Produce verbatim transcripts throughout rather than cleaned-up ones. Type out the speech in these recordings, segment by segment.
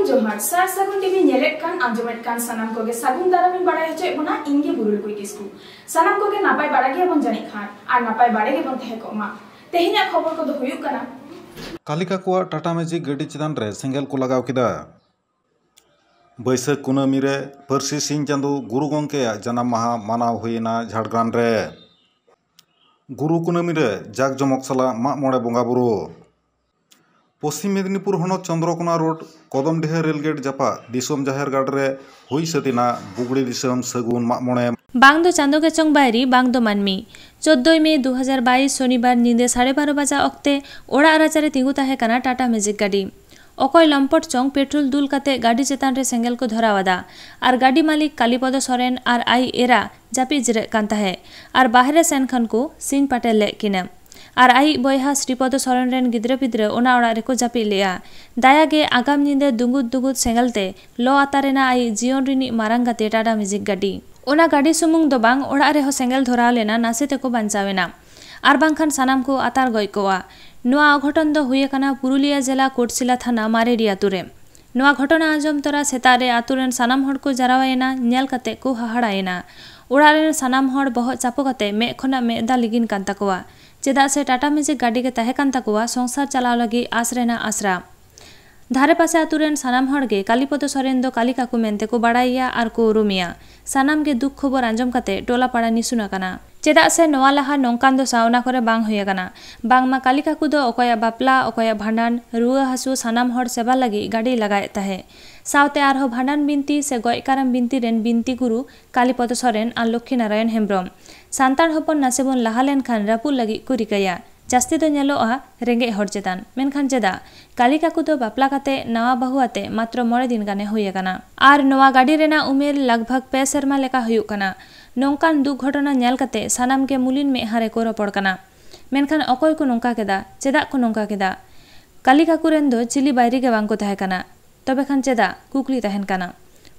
ᱡᱚᱦᱟᱨ, ᱥᱟᱨ ᱥᱟᱹᱜᱩᱱ ᱴᱤᱵᱷᱤ ᱧᱮᱞᱮᱫ ᱠᱟᱱ, ᱟᱸᱡᱚᱢᱮᱫ ᱠᱟᱱ ᱥᱟᱱᱟᱢ ᱠᱚᱜᱮ ᱥᱟᱹᱜᱩᱱ ᱫᱟᱨᱟᱢ ᱤᱧ ᱵᱟᱲᱟᱭ ᱦᱚᱪᱚᱭᱮᱫ ᱵᱚᱱᱟ᱾ ᱤᱧ ᱜᱮ ᱵᱩᱨᱩᱞ ᱠᱩᱡ ᱠᱤᱥᱠᱩ᱾ ᱥᱟᱱᱟᱢ ᱠᱚᱜᱮ ᱱᱟᱯᱟᱭ ᱵᱟᱲᱟ ᱜᱮᱭᱟᱵᱚᱱ ᱡᱟᱹᱱᱤᱡ ᱠᱷᱟᱱ, ᱟᱨ ᱱᱟᱯᱟᱭ ᱵᱟᱲᱟ ᱜᱮᱵᱚᱱ ᱛᱟᱦᱮᱸ ᱠᱚᱜ ᱢᱟ᱾ ᱛᱮᱦᱮᱧᱟᱜ ᱠᱷᱚᱵᱚᱨ ᱠᱚᱫᱚ ᱦᱩᱭᱩᱜ ᱠᱟᱱᱟ᱾ ᱠᱟᱞᱤᱠᱟ ᱠᱚᱣᱟᱜ ᱴᱟᱴᱟ ᱢᱮᱡᱤᱠ ᱜᱟᱹᱰᱤ ᱪᱮᱛᱟᱱ ᱨᱮ ᱥᱮᱸᱜᱮᱞ ᱠᱚ ᱞᱟᱜᱟᱣ ᱠᱮᱫᱟ᱾ ᱵᱟᱹᱭᱥᱟᱹᱠᱷ ᱠᱩᱱᱟᱹᱢᱤ ᱨᱮ ᱯᱟᱹᱨᱥᱤ ᱥᱤᱧ ᱪᱟᱸᱫᱚ ᱜᱩᱨᱩ ᱜᱚᱢᱠᱮᱭᱟᱜ ᱡᱟᱱᱟᱢ ᱢᱟᱦᱟ ᱢᱟᱱᱟᱣ ᱦᱩᱭᱮᱱᱟ ᱡᱷᱟᱲᱜᱨᱟᱢ ᱨᱮ᱾ ᱜᱩᱨᱩ ᱠᱩᱱᱟᱹᱢᱤ ᱨᱮ ᱡᱟᱠ ᱡᱚᱢᱚᱠ ᱥᱟᱞᱟᱜ ᱢᱟᱜ ᱢᱚᱬᱮ ᱵᱚᱸᱜᱟ ᱵᱩᱨᱩ᱾ ᱯᱚᱥᱪᱤᱢ ᱢᱮᱫᱤᱱᱤᱯᱩᱨ ᱦᱚᱱᱚᱛ ᱪᱚᱱᱫᱨᱚᱠᱳᱱᱟ ᱨᱳᱰ ᱠᱚᱫᱚᱢᱰᱤᱦᱟᱹ ᱨᱮᱞ ᱜᱮᱴ ᱡᱟᱯᱟᱜ ᱫᱤᱥᱚᱢ ᱡᱟᱦᱮᱨ ᱜᱟᱲ ᱨᱮ ᱦᱩᱭ ᱥᱟᱹᱛ ᱮᱱᱟ ᱵᱩᱜᱲᱤ ᱫᱤᱥᱚᱢ ᱥᱟᱹᱜᱩᱱ ᱢᱟᱜ ᱢᱚᱬᱮ᱾ ᱵᱟᱝ ᱫᱚ ᱪᱟᱸᱫᱚ ᱜᱮ ᱪᱚᱝ ᱵᱟᱭᱨᱤ, ᱵᱟᱝ ᱫᱚ ᱢᱟᱹᱱᱢᱤ᱾ ᱪᱳᱫᱽᱫᱳᱭ ᱢᱮ ᱫᱩ ᱦᱟᱡᱟᱨ ᱵᱟᱭᱤᱥ, ᱥᱚᱱᱤᱵᱟᱨ ᱧᱤᱫᱟᱹ ᱥᱟᱲᱮ ᱵᱟᱨᱚ ᱵᱟᱡᱟ ᱚᱠᱛᱮ ᱚᱲᱟᱜ ᱨᱟᱪᱟᱨᱮ ᱛᱤᱸᱜᱩ ᱛᱟᱦᱮᱸ ᱠᱟᱱᱟ ᱴᱟᱴᱟ ᱢᱮᱡᱤᱠ ᱜᱟᱹᱰᱤ᱾ ᱚᱠᱚᱭ ᱞᱚᱢᱯᱚᱴ ᱪᱚᱝ ᱯᱮᱴᱨᱳᱞ ᱫᱩᱞ ᱠᱟᱛᱮ ᱜᱟᱹᱰᱤ ᱪᱮᱛᱟᱱ ᱨᱮ ᱥᱮᱸᱜᱮᱞ ᱠᱚ ᱫᱷᱚᱨᱟᱣ ᱟᱫᱟ᱾ ᱟᱨ ᱜᱟᱹᱰᱤ ᱢᱟᱹᱞᱤᱠ ᱠᱟᱞᱤᱯᱚᱫᱚ ᱥᱚᱨᱮᱱ ᱟᱨ ᱟᱡ ᱮᱨᱟ ᱡᱟᱹᱯᱤᱫ ᱡᱤᱨᱟᱹᱜ ᱠᱟᱱ ᱛᱟᱦᱮᱸ᱾ ᱟᱨ ᱵᱟᱦᱨᱮ ᱥᱮᱱ ᱠᱷᱚᱱ ᱠᱚ ᱥᱤᱧ ᱯᱟᱴᱮᱞ ᱞᱮᱫ ᱠᱤᱱᱟ᱾ ᱟᱨ ᱟᱡᱤᱡ ᱵᱚᱭᱦᱟ ᱥᱨᱤᱯᱚᱫᱚ ᱥᱚᱨᱮᱱ ᱨᱮᱱ ᱜᱤᱫᱽᱨᱟᱹ ᱯᱤᱫᱽᱨᱟᱹ ᱚᱱᱟ ᱚᱲᱟᱜ ᱨᱮᱠᱚ ᱡᱟᱹᱯᱤᱫ ᱞᱮᱫᱼᱟ᱾ ᱫᱟᱭᱟ ᱜᱮ ᱟᱜᱟᱢ ᱧᱤᱫᱟᱹ ᱫᱩᱸᱜᱩᱫ ᱫᱩᱸᱜᱩᱫ ᱥᱮᱸᱜᱮᱞ ᱛᱮ ᱞᱚ ᱟᱛᱟᱨ ᱮᱱᱟ ᱟᱡᱤᱡ ᱡᱤᱭᱚᱱ ᱨᱤᱱᱤᱡ ᱢᱟᱨᱟᱝ ᱜᱟᱛᱮ ᱴᱟᱴᱟ ᱢᱮᱡᱤᱠ ᱜᱟᱹᱰᱤ᱾ ᱚᱱᱟ ᱜᱟᱹᱰᱤ ᱥᱩᱢᱩᱝ ᱫᱚ ᱵᱟᱝ, ᱚᱲᱟᱜ ᱨᱮᱦᱚᱸ ᱥᱮᱸᱜᱮᱞ ᱫᱷᱚᱨᱟᱣ ᱞᱮᱱᱟ, ᱱᱟᱥᱮ ᱛᱮᱠᱚ ᱵᱟᱧᱪᱟᱣ ᱮᱱᱟ᱾ ᱟᱨ ᱵᱟᱝᱠᱷᱟᱱ ᱥᱟᱱᱟᱢ ᱠᱚ ᱟᱛᱟᱨ ᱜᱚᱡ ᱠᱚᱜᱼᱟ᱾ ᱱᱚᱣᱟ ᱚᱜᱷᱚᱴᱚᱱ ᱫᱚ ᱦᱩᱭ ᱟᱠᱟᱱᱟ ᱯᱩᱨᱩᱞᱤᱭᱟᱹ ᱡᱮᱞᱟ ᱠᱳᱴᱥᱤᱞᱟ ᱛᱷᱟᱱᱟ ᱢᱟᱨᱮᱰᱤ ᱟᱛᱳ ᱨᱮ᱾ ᱱᱚᱣᱟ ᱜᱷᱚᱴᱚᱱᱟ ᱟᱸᱡᱚᱢ ᱛᱚᱨᱟ ᱥᱮᱛᱟᱜ ᱨᱮ ᱟᱛᱳ ᱨᱮᱱ ᱥᱟᱱᱟᱢ ᱦᱚᱲ ᱠᱚ ᱡᱟᱨᱣᱟᱭᱮᱱᱟ, ᱧᱮᱞ ᱠᱟᱛᱮ ᱠᱚ ᱦᱟᱦᱟᱲᱟᱭᱮᱱᱟ᱾ ᱚᱲᱟᱜ ᱨᱮᱱ ᱥᱟᱱᱟᱢ ᱦᱚᱲ ᱵᱚᱦᱚᱜ ᱪᱟᱯᱚ ᱠᱟᱛᱮ ᱢᱮᱫ ᱠᱷᱚᱱᱟᱜ ᱢᱮᱫ ᱫᱟᱜ ᱞᱤᱜᱤᱱ ᱠᱟᱱ ᱛᱟᱠᱚᱣᱟ, ᱪᱮᱫᱟᱜ ᱥᱮ ᱴᱟᱴᱟ ᱢᱮᱡᱤᱠ ᱜᱟᱹᱰᱤ ᱜᱮ ᱛᱟᱦᱮᱸ ᱠᱟᱱ ᱛᱟᱠᱚᱣᱟ ᱥᱚᱝᱥᱟᱨ ᱪᱟᱞᱟᱣ ᱞᱟᱹᱜᱤᱫ ᱟᱥ ᱨᱮᱱᱟᱜ ᱟᱥᱨᱟ᱾ ᱫᱷᱟᱨᱮ ᱯᱟᱥᱮ ᱟᱛᱳ ᱨᱮᱱ ᱥᱟᱱᱟᱢ ᱦᱚᱲ ᱜᱮ ᱠᱟᱞᱤᱯᱚᱫᱚ ᱥᱚᱨᱮᱱ ᱫᱚ ᱠᱟᱞᱤ ᱠᱟᱠᱩ ᱢᱮᱱᱛᱮ ᱠᱚ ᱵᱟᱲᱟᱭᱮᱭᱟ ᱟᱨ ᱠᱚ ᱩᱨᱩᱢᱮᱭᱟ᱾ ᱥᱟᱱᱟᱢ ᱜᱮ ᱫᱩᱠ ᱠᱷᱚᱵᱚᱨ ᱟᱸᱡᱚᱢ ᱠᱟᱛᱮ ᱴᱚᱞᱟ ᱯᱟᱲᱟ ᱱᱤᱥᱩᱱ ᱟᱠᱟᱱᱟ᱾ ᱪᱮᱫᱟᱜ ᱥᱮ ᱱᱚᱣᱟ ᱞᱟᱦᱟ ᱱᱚᱝᱠᱟᱱ ᱫᱚᱥᱟ ᱚᱱᱟ ᱠᱚᱨᱮ ᱵᱟᱝ ᱦᱩᱭ ᱟᱠᱟᱱᱟ᱾ ᱵᱟᱝᱢᱟ ᱠᱟᱞᱤ ᱠᱟᱠᱩ ᱫᱚ ᱚᱠᱚᱭᱟᱜ ᱵᱟᱯᱞᱟ, ᱚᱠᱚᱭᱟᱜ ᱵᱷᱟᱸᱰᱟᱱ, ᱨᱩᱣᱟᱹ ᱦᱟᱹᱥᱩ ᱥᱟᱱᱟᱢ ᱦᱚᱲ ᱥᱮᱵᱟ ᱞᱟᱹᱜᱤᱫ ᱜᱟᱹᱰᱤ ᱞᱟᱜᱟᱭᱮᱫ ᱛᱟᱦᱮᱸ᱾ ᱥᱟᱶᱛᱮ ᱟᱨᱦᱚᱸ ᱵᱷᱟᱸᱰᱟᱱ ᱵᱤᱱᱛᱤ ᱥᱮ ᱜᱚᱡ ᱠᱟᱨᱟᱢ ᱵᱤᱱᱛᱤ ᱨᱮᱱ ᱵᱤᱱᱛᱤ ᱜᱩᱨᱩ ᱠᱟᱞᱤᱯᱚᱫᱚ ᱥᱚᱨᱮᱱ ᱟᱨ ᱞᱚᱠᱠᱷᱤ ᱱᱟᱨᱟᱭᱚᱱ ᱦᱮᱢᱵᱽᱨᱚᱢ᱾ ᱥᱟᱱᱛᱟᱲ ᱦᱚᱯᱚᱱ ᱱᱟᱥᱮ ᱵᱚᱱ ᱞᱟᱦᱟ ᱞᱮᱱᱠᱷᱟᱱ ᱨᱟᱹᱯᱩᱫ ᱞᱟᱹᱜᱤᱫ ᱠᱚ ᱨᱤᱠᱟᱹᱭᱟ᱾ ᱡᱟᱹᱥᱛᱤ ᱫᱚ ᱧᱮᱞᱚᱜᱼᱟ ᱨᱮᱸᱜᱮᱡ ᱦᱚᱲ ᱪᱮᱛᱟᱱ᱾ ᱢᱮᱱᱠᱷᱟᱱ ᱪᱮᱫᱟᱜ? ᱠᱟᱞᱤ ᱠᱟᱠᱩ ᱫᱚ ᱵᱟᱯᱞᱟ ᱠᱟᱛᱮ ᱱᱟᱣᱟ ᱵᱟᱹᱦᱩ ᱟᱛᱮ ᱢᱟᱛᱨᱚ ᱢᱚᱬᱮ ᱫᱤᱱ ᱜᱟᱱᱮ ᱦᱩᱭ ᱟᱠᱟᱱᱟ᱾ ᱟᱨ ᱱᱚᱣᱟ ᱜᱟᱹᱰᱤ ᱨᱮᱱᱟᱜ ᱩᱢᱮᱨ ᱞᱟᱜᱽᱵᱷᱟᱜᱽ ᱯᱮ ᱥᱮᱨᱢᱟ ᱞᱮᱠᱟ ᱦᱩᱭᱩᱜ ᱠᱟᱱᱟ᱾ ᱱᱚᱝᱠᱟᱱ ᱫᱩᱠ ᱜᱷᱚᱴᱚᱱᱟ ᱧᱮᱞ ᱠᱟᱛᱮ ᱥᱟᱱᱟᱢ ᱜᱮ ᱢᱩᱞᱤᱱ ᱢᱮᱫᱦᱟ ᱨᱮᱠᱚ ᱨᱚᱯᱚᱲ ᱠᱟᱱᱟ᱾ ᱢᱮᱱᱠᱷᱟᱱ ᱚᱠᱚᱭ ᱠᱚ ᱱᱚᱝᱠᱟ ᱠᱮᱫᱟ? ᱪᱮᱫᱟᱜ ᱠᱚ ᱱᱚᱝᱠᱟ ᱠᱮᱫᱟ? ᱠᱟᱞᱤ ᱠᱟᱠᱩ ᱨᱮᱱ ᱫᱚ ᱪᱤᱞᱤ ᱵᱟᱹᱭᱨᱤ ᱜᱮ ᱵᱟᱝ ᱠᱚ ᱛᱟᱦᱮᱸ ᱠᱟᱱᱟ᱾ ᱛᱚᱵᱮ ᱠᱷᱟᱱ ᱪᱮᱫᱟᱜ? ᱠᱩᱠᱞᱤ ᱛᱟᱦᱮᱱ ᱠᱟᱱᱟ᱾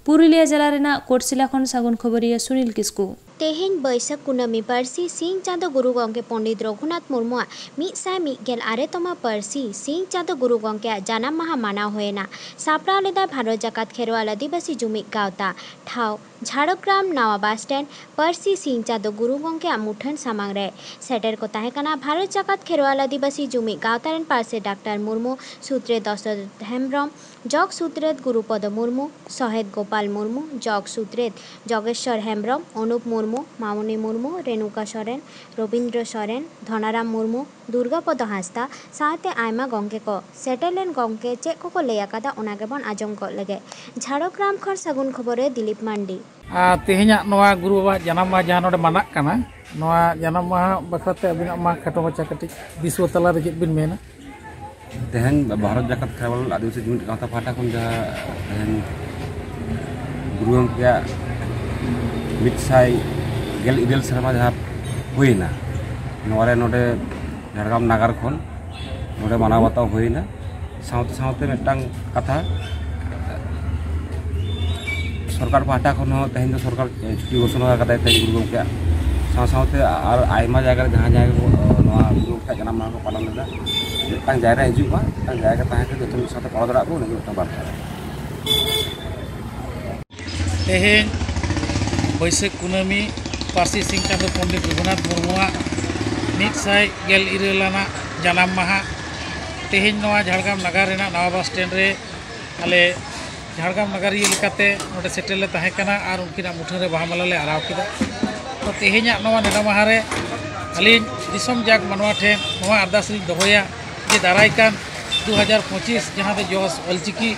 ᱯᱩᱨᱩᱞᱤᱭᱟᱹ ᱡᱮᱞᱟ ᱨᱮᱱᱟᱜ ᱠᱳᱴᱥᱤᱞᱟ ᱠᱷᱚᱱ ᱥᱟᱹᱜᱩᱱ ᱠᱷᱚᱵᱚᱨᱤᱭᱟᱹ ᱥᱩᱱᱤᱞ ᱠᱤᱥᱠᱩ᱾ ᱛᱮᱦᱮᱧ ᱵᱟᱹᱭᱥᱟᱹᱠᱷ ᱠᱩᱱᱟᱹᱢᱤ ᱯᱟᱹᱨᱥᱤ ᱥᱤᱧ ᱪᱟᱸᱫᱚ ᱜᱩᱨᱩ ᱜᱚᱢᱠᱮ ᱯᱚᱸᱰᱤᱛ ᱨᱚᱜᱷᱩᱱᱟᱛᱷ ᱢᱩᱨᱢᱩᱣᱟᱜ ᱢᱤᱫ ᱥᱟᱭ ᱢᱤᱫ ᱜᱮᱞ ᱟᱨᱮ ᱛᱚᱢᱟ ᱯᱟᱹᱨᱥᱤ ᱥᱤᱧ ᱪᱟᱸᱫᱚ ᱜᱩᱨᱩ ᱜᱚᱢᱠᱮᱭᱟᱜ ᱡᱟᱱᱟᱢ ᱢᱟᱦᱟ ᱢᱟᱱᱟᱣ ᱦᱩᱭᱮᱱᱟ᱾ ᱥᱟᱯᱲᱟᱣ ᱞᱮᱫᱟᱭ ᱵᱷᱟᱨᱚᱛ ᱡᱟᱠᱟᱛ ᱠᱷᱮᱨᱣᱟᱞ ᱟᱹᱫᱤᱵᱟᱹᱥᱤ ᱡᱩᱢᱤᱫ ᱜᱟᱶᱛᱟ᱾ ᱴᱷᱟᱶ ᱡᱷᱟᱲᱜᱨᱟᱢ ᱱᱟᱣᱟ ᱵᱟᱥ ᱥᱴᱮᱱᱰ, ᱯᱟᱹᱨᱥᱤ ᱥᱤᱧ ᱪᱟᱸᱫᱚ ᱜᱩᱨᱩ ᱜᱚᱢᱠᱮᱭᱟᱜ ᱢᱩᱴᱷᱟᱹᱱ ᱥᱟᱢᱟᱝ ᱨᱮ᱾ ᱥᱮᱴᱮᱨ ᱠᱚ ᱛᱟᱦᱮᱸ ᱠᱟᱱᱟ ᱵᱷᱟᱨᱚᱛ ᱡᱟᱠᱟᱛ ᱠᱷᱮᱨᱣᱟᱞ ᱟᱹᱫᱤᱵᱟᱹᱥᱤ ᱡᱩᱢᱤᱫ ᱜᱟᱶᱛᱟ ᱨᱮᱱ ᱯᱟᱨᱥᱮᱛ ᱰᱟᱠᱛᱟᱨ ᱢᱩᱨᱢᱩ, ᱥᱩᱛᱨᱮᱛ ᱫᱚᱥᱚᱨᱚᱛᱷ ᱦᱮᱢᱵᱨᱚᱢ, ᱡᱚᱜᱽ ᱥᱩᱛᱨᱮᱛ ᱜᱩᱨᱩᱯᱚᱫᱚ ᱢᱩᱨᱢᱩ, ᱥᱚᱦᱮᱛ ᱜᱳᱯᱟᱞ ᱢᱩᱨᱢᱩ, ᱡᱚᱜᱽ ᱥᱩᱛᱨᱮᱛ ᱡᱚᱜᱮᱥᱣᱚᱨ ᱦᱮᱢᱵᱨᱚᱢ, ᱚᱱᱩᱯ ᱢᱩᱨᱢᱩ, ᱢᱟᱢᱚᱱᱤ ᱢᱩᱨᱢᱩ, ᱨᱮᱱᱩᱠᱟ ᱥᱚᱨᱮᱱ, ᱨᱚᱵᱤᱱᱫᱨᱚ ᱥᱚᱨᱮᱱ, ᱫᱷᱚᱱᱟᱨᱟᱢ ᱢᱩᱨᱢᱩ, ᱫᱩᱨᱜᱟ ᱯᱚᱫᱚ ᱦᱟᱸᱥᱫᱟ ᱥᱟᱶᱛᱮ ᱟᱭᱢᱟ ᱜᱚᱢᱠᱮ ᱠᱚ᱾ ᱥᱮᱴᱮᱨ ᱞᱮᱱ ᱜᱚᱢᱠᱮ ᱪᱮᱫ ᱠᱚᱠᱚ ᱞᱟᱹᱭ ᱟᱠᱟᱫᱟ, ᱚᱱᱟ ᱜᱮᱵᱚᱱ ᱟᱸᱡᱚᱢ ᱜᱚᱫ ᱞᱮᱜᱮ᱾ ᱡᱷᱟᱲᱜᱨᱟᱢ ᱠᱷᱚᱱ ᱥᱟᱹᱜᱩᱱ ᱠᱷᱚᱵᱚᱨ ᱨᱮ ᱫᱤᱞᱤᱯ ᱢᱟᱱᱰᱤ᱾ ᱟᱨ ᱛᱮᱦᱮᱧᱟᱜ ᱱᱚᱣᱟ ᱜᱩᱨᱩ ᱵᱟᱵᱟᱣᱟᱜ ᱡᱟᱱᱟᱢ ᱢᱟᱦᱟ ᱡᱟᱦᱟᱸ ᱱᱚᱰᱮ ᱢᱟᱱᱟᱜ ᱠᱟᱱᱟ, ᱱᱚᱣᱟ ᱡᱟᱱᱟᱢ ᱢᱟᱦᱟ ᱵᱟᱠᱷᱨᱟᱛᱮ ᱟᱹᱵᱤᱱᱟᱜ ᱢᱟ ᱠᱷᱟᱴᱚ ᱢᱟᱪᱷᱟ ᱠᱟᱹᱴᱤᱡ ᱫᱤᱥᱩᱣᱟᱹ ᱛᱟᱞᱟᱨᱮ ᱪᱮᱫ ᱵᱤᱱ ᱢᱮᱱᱟ? ᱛᱮᱦᱮᱧ ᱵᱷᱟᱨᱚᱛ ᱡᱟᱠᱟᱛ ᱠᱷᱮᱨᱣᱟᱞ ᱟᱹᱫᱤᱵᱟᱹᱥᱤ ᱡᱩᱢᱤᱫ ᱜᱟᱶᱛᱟ ᱯᱟᱦᱴᱟ ᱠᱷᱚᱱ ᱡᱟᱦᱟᱸ ᱛᱮᱦᱮᱧ ᱜᱩᱨᱩ ᱜᱚᱢᱠᱮᱭᱟᱜ ᱢᱤᱫ ᱥᱟᱭ ᱜᱮᱞ ᱤᱨᱟᱹᱞ ᱥᱮᱨᱢᱟ ᱡᱟᱦᱟᱸ ᱦᱩᱭᱮᱱᱟ, ᱱᱚᱣᱟ ᱨᱮ ᱱᱚᱰᱮ ᱡᱷᱟᱲᱜᱨᱟᱢ ᱱᱟᱜᱟᱨ ᱠᱷᱚᱱ ᱱᱚᱰᱮ ᱢᱟᱱᱟᱣ ᱵᱟᱛᱟᱣ ᱦᱩᱭᱮᱱᱟ᱾ ᱥᱟᱶᱛᱮ ᱥᱟᱶᱛᱮ ᱢᱤᱫᱴᱟᱝ ᱠᱟᱛᱷᱟ, ᱥᱚᱨᱠᱟᱨ ᱯᱟᱦᱴᱟ ᱠᱷᱚᱱ ᱦᱚᱸ ᱛᱮᱦᱮᱧ ᱫᱚ ᱥᱚᱨᱠᱟᱨ ᱪᱷᱩᱴᱤ ᱜᱷᱳᱥᱚᱱᱟ ᱟᱠᱟᱫᱟᱭ ᱛᱮᱦᱮᱧ ᱜᱩᱨᱩ ᱜᱚᱢᱠᱮᱭᱟᱜ᱾ ᱥᱟᱶ ᱥᱟᱶᱛᱮ ᱟᱨ ᱟᱭᱢᱟ ᱡᱟᱭᱜᱟ ᱨᱮ ᱡᱟᱦᱟᱸ ᱡᱟᱦᱟᱸ ᱠᱚ, ᱱᱚᱣᱟ ᱜᱩᱨᱩ ᱜᱚᱢᱠᱮᱭᱟᱜ ᱡᱟᱱᱟᱢ ᱢᱟᱦᱟ ᱠᱚ ᱯᱟᱞᱚᱱ ᱞᱮᱫᱟ, ᱢᱤᱫᱴᱟᱝ ᱡᱟᱭᱜᱟ ᱦᱤᱡᱩᱜ ᱢᱟ, ᱢᱤᱫᱴᱟᱝ ᱡᱟᱭᱜᱟ ᱛᱟᱦᱮᱸ ᱠᱟᱛᱮ ᱡᱚᱛᱚ ᱢᱤᱫ ᱥᱟᱶᱛᱮ ᱯᱟᱲᱟᱣ ᱫᱟᱲᱮᱭᱟᱜ ᱠᱚ, ᱚᱱᱟᱜᱮ ᱢᱤᱫᱴᱟᱝ ᱵᱟᱨᱛᱟ᱾ ᱛᱮᱦᱮᱧ ᱵᱟᱹᱭᱥᱟᱹᱠᱷ ᱠᱩᱱᱟᱹᱢᱤ ᱯᱟᱹᱨᱥᱤ ᱥᱤᱧ ᱪᱟᱸᱫᱚ ᱯᱚᱱᱰᱤᱛ ᱨᱚᱜᱷᱩᱱᱟᱛᱷ ᱢᱩᱨᱢᱩᱣᱟᱜ ᱢᱤᱫ ᱥᱟᱭ ᱜᱮᱞ ᱤᱨᱟᱹᱞ ᱟᱱᱟᱜ ᱡᱟᱱᱟᱢ ᱢᱟᱦᱟ᱾ ᱛᱮᱦᱮᱧ ᱱᱚᱣᱟ ᱡᱷᱟᱲᱜᱨᱟᱢ ᱱᱟᱜᱟᱨ ᱨᱮᱱᱟᱜ ᱱᱟᱣᱟ ᱵᱟᱥ ᱥᱴᱮᱱᱰ ᱨᱮ ᱟᱞᱮ ᱡᱷᱟᱲᱜᱨᱟᱢ ᱱᱟᱜᱟᱨᱤᱭᱟᱹ ᱞᱮᱠᱟᱛᱮ ᱱᱚᱰᱮ ᱥᱮᱴᱮᱨ ᱞᱮ ᱛᱟᱦᱮᱸ ᱠᱟᱱᱟ ᱟᱨ ᱩᱱᱠᱤᱱᱟᱜ ᱢᱩᱴᱷᱟᱹᱱ ᱨᱮ ᱵᱟᱦᱟ ᱢᱟᱞᱟ ᱞᱮ ᱟᱨᱟᱣ ᱠᱮᱫᱟ᱾ ᱛᱚ, ᱛᱮᱦᱮᱧᱟᱜ ᱱᱚᱣᱟ ᱱᱮᱰᱟ ᱢᱟᱦᱟ ᱨᱮ ᱟᱹᱞᱤᱧ ᱫᱤᱥᱚᱢ ᱡᱟᱠ ᱢᱟᱱᱣᱟ ᱴᱷᱮᱱ ᱱᱚᱣᱟ ᱟᱨᱫᱟᱥ ᱞᱤᱧ ᱫᱚᱦᱚᱭᱟ ᱡᱮ ᱫᱟᱨᱟᱭ ᱠᱟᱱ ᱫᱩ ᱦᱟᱡᱟᱨ ᱯᱚᱸᱪᱤᱥ, ᱡᱟᱦᱟᱸ ᱫᱚ ᱡᱚᱥ ᱚᱞᱪᱤᱠᱤ,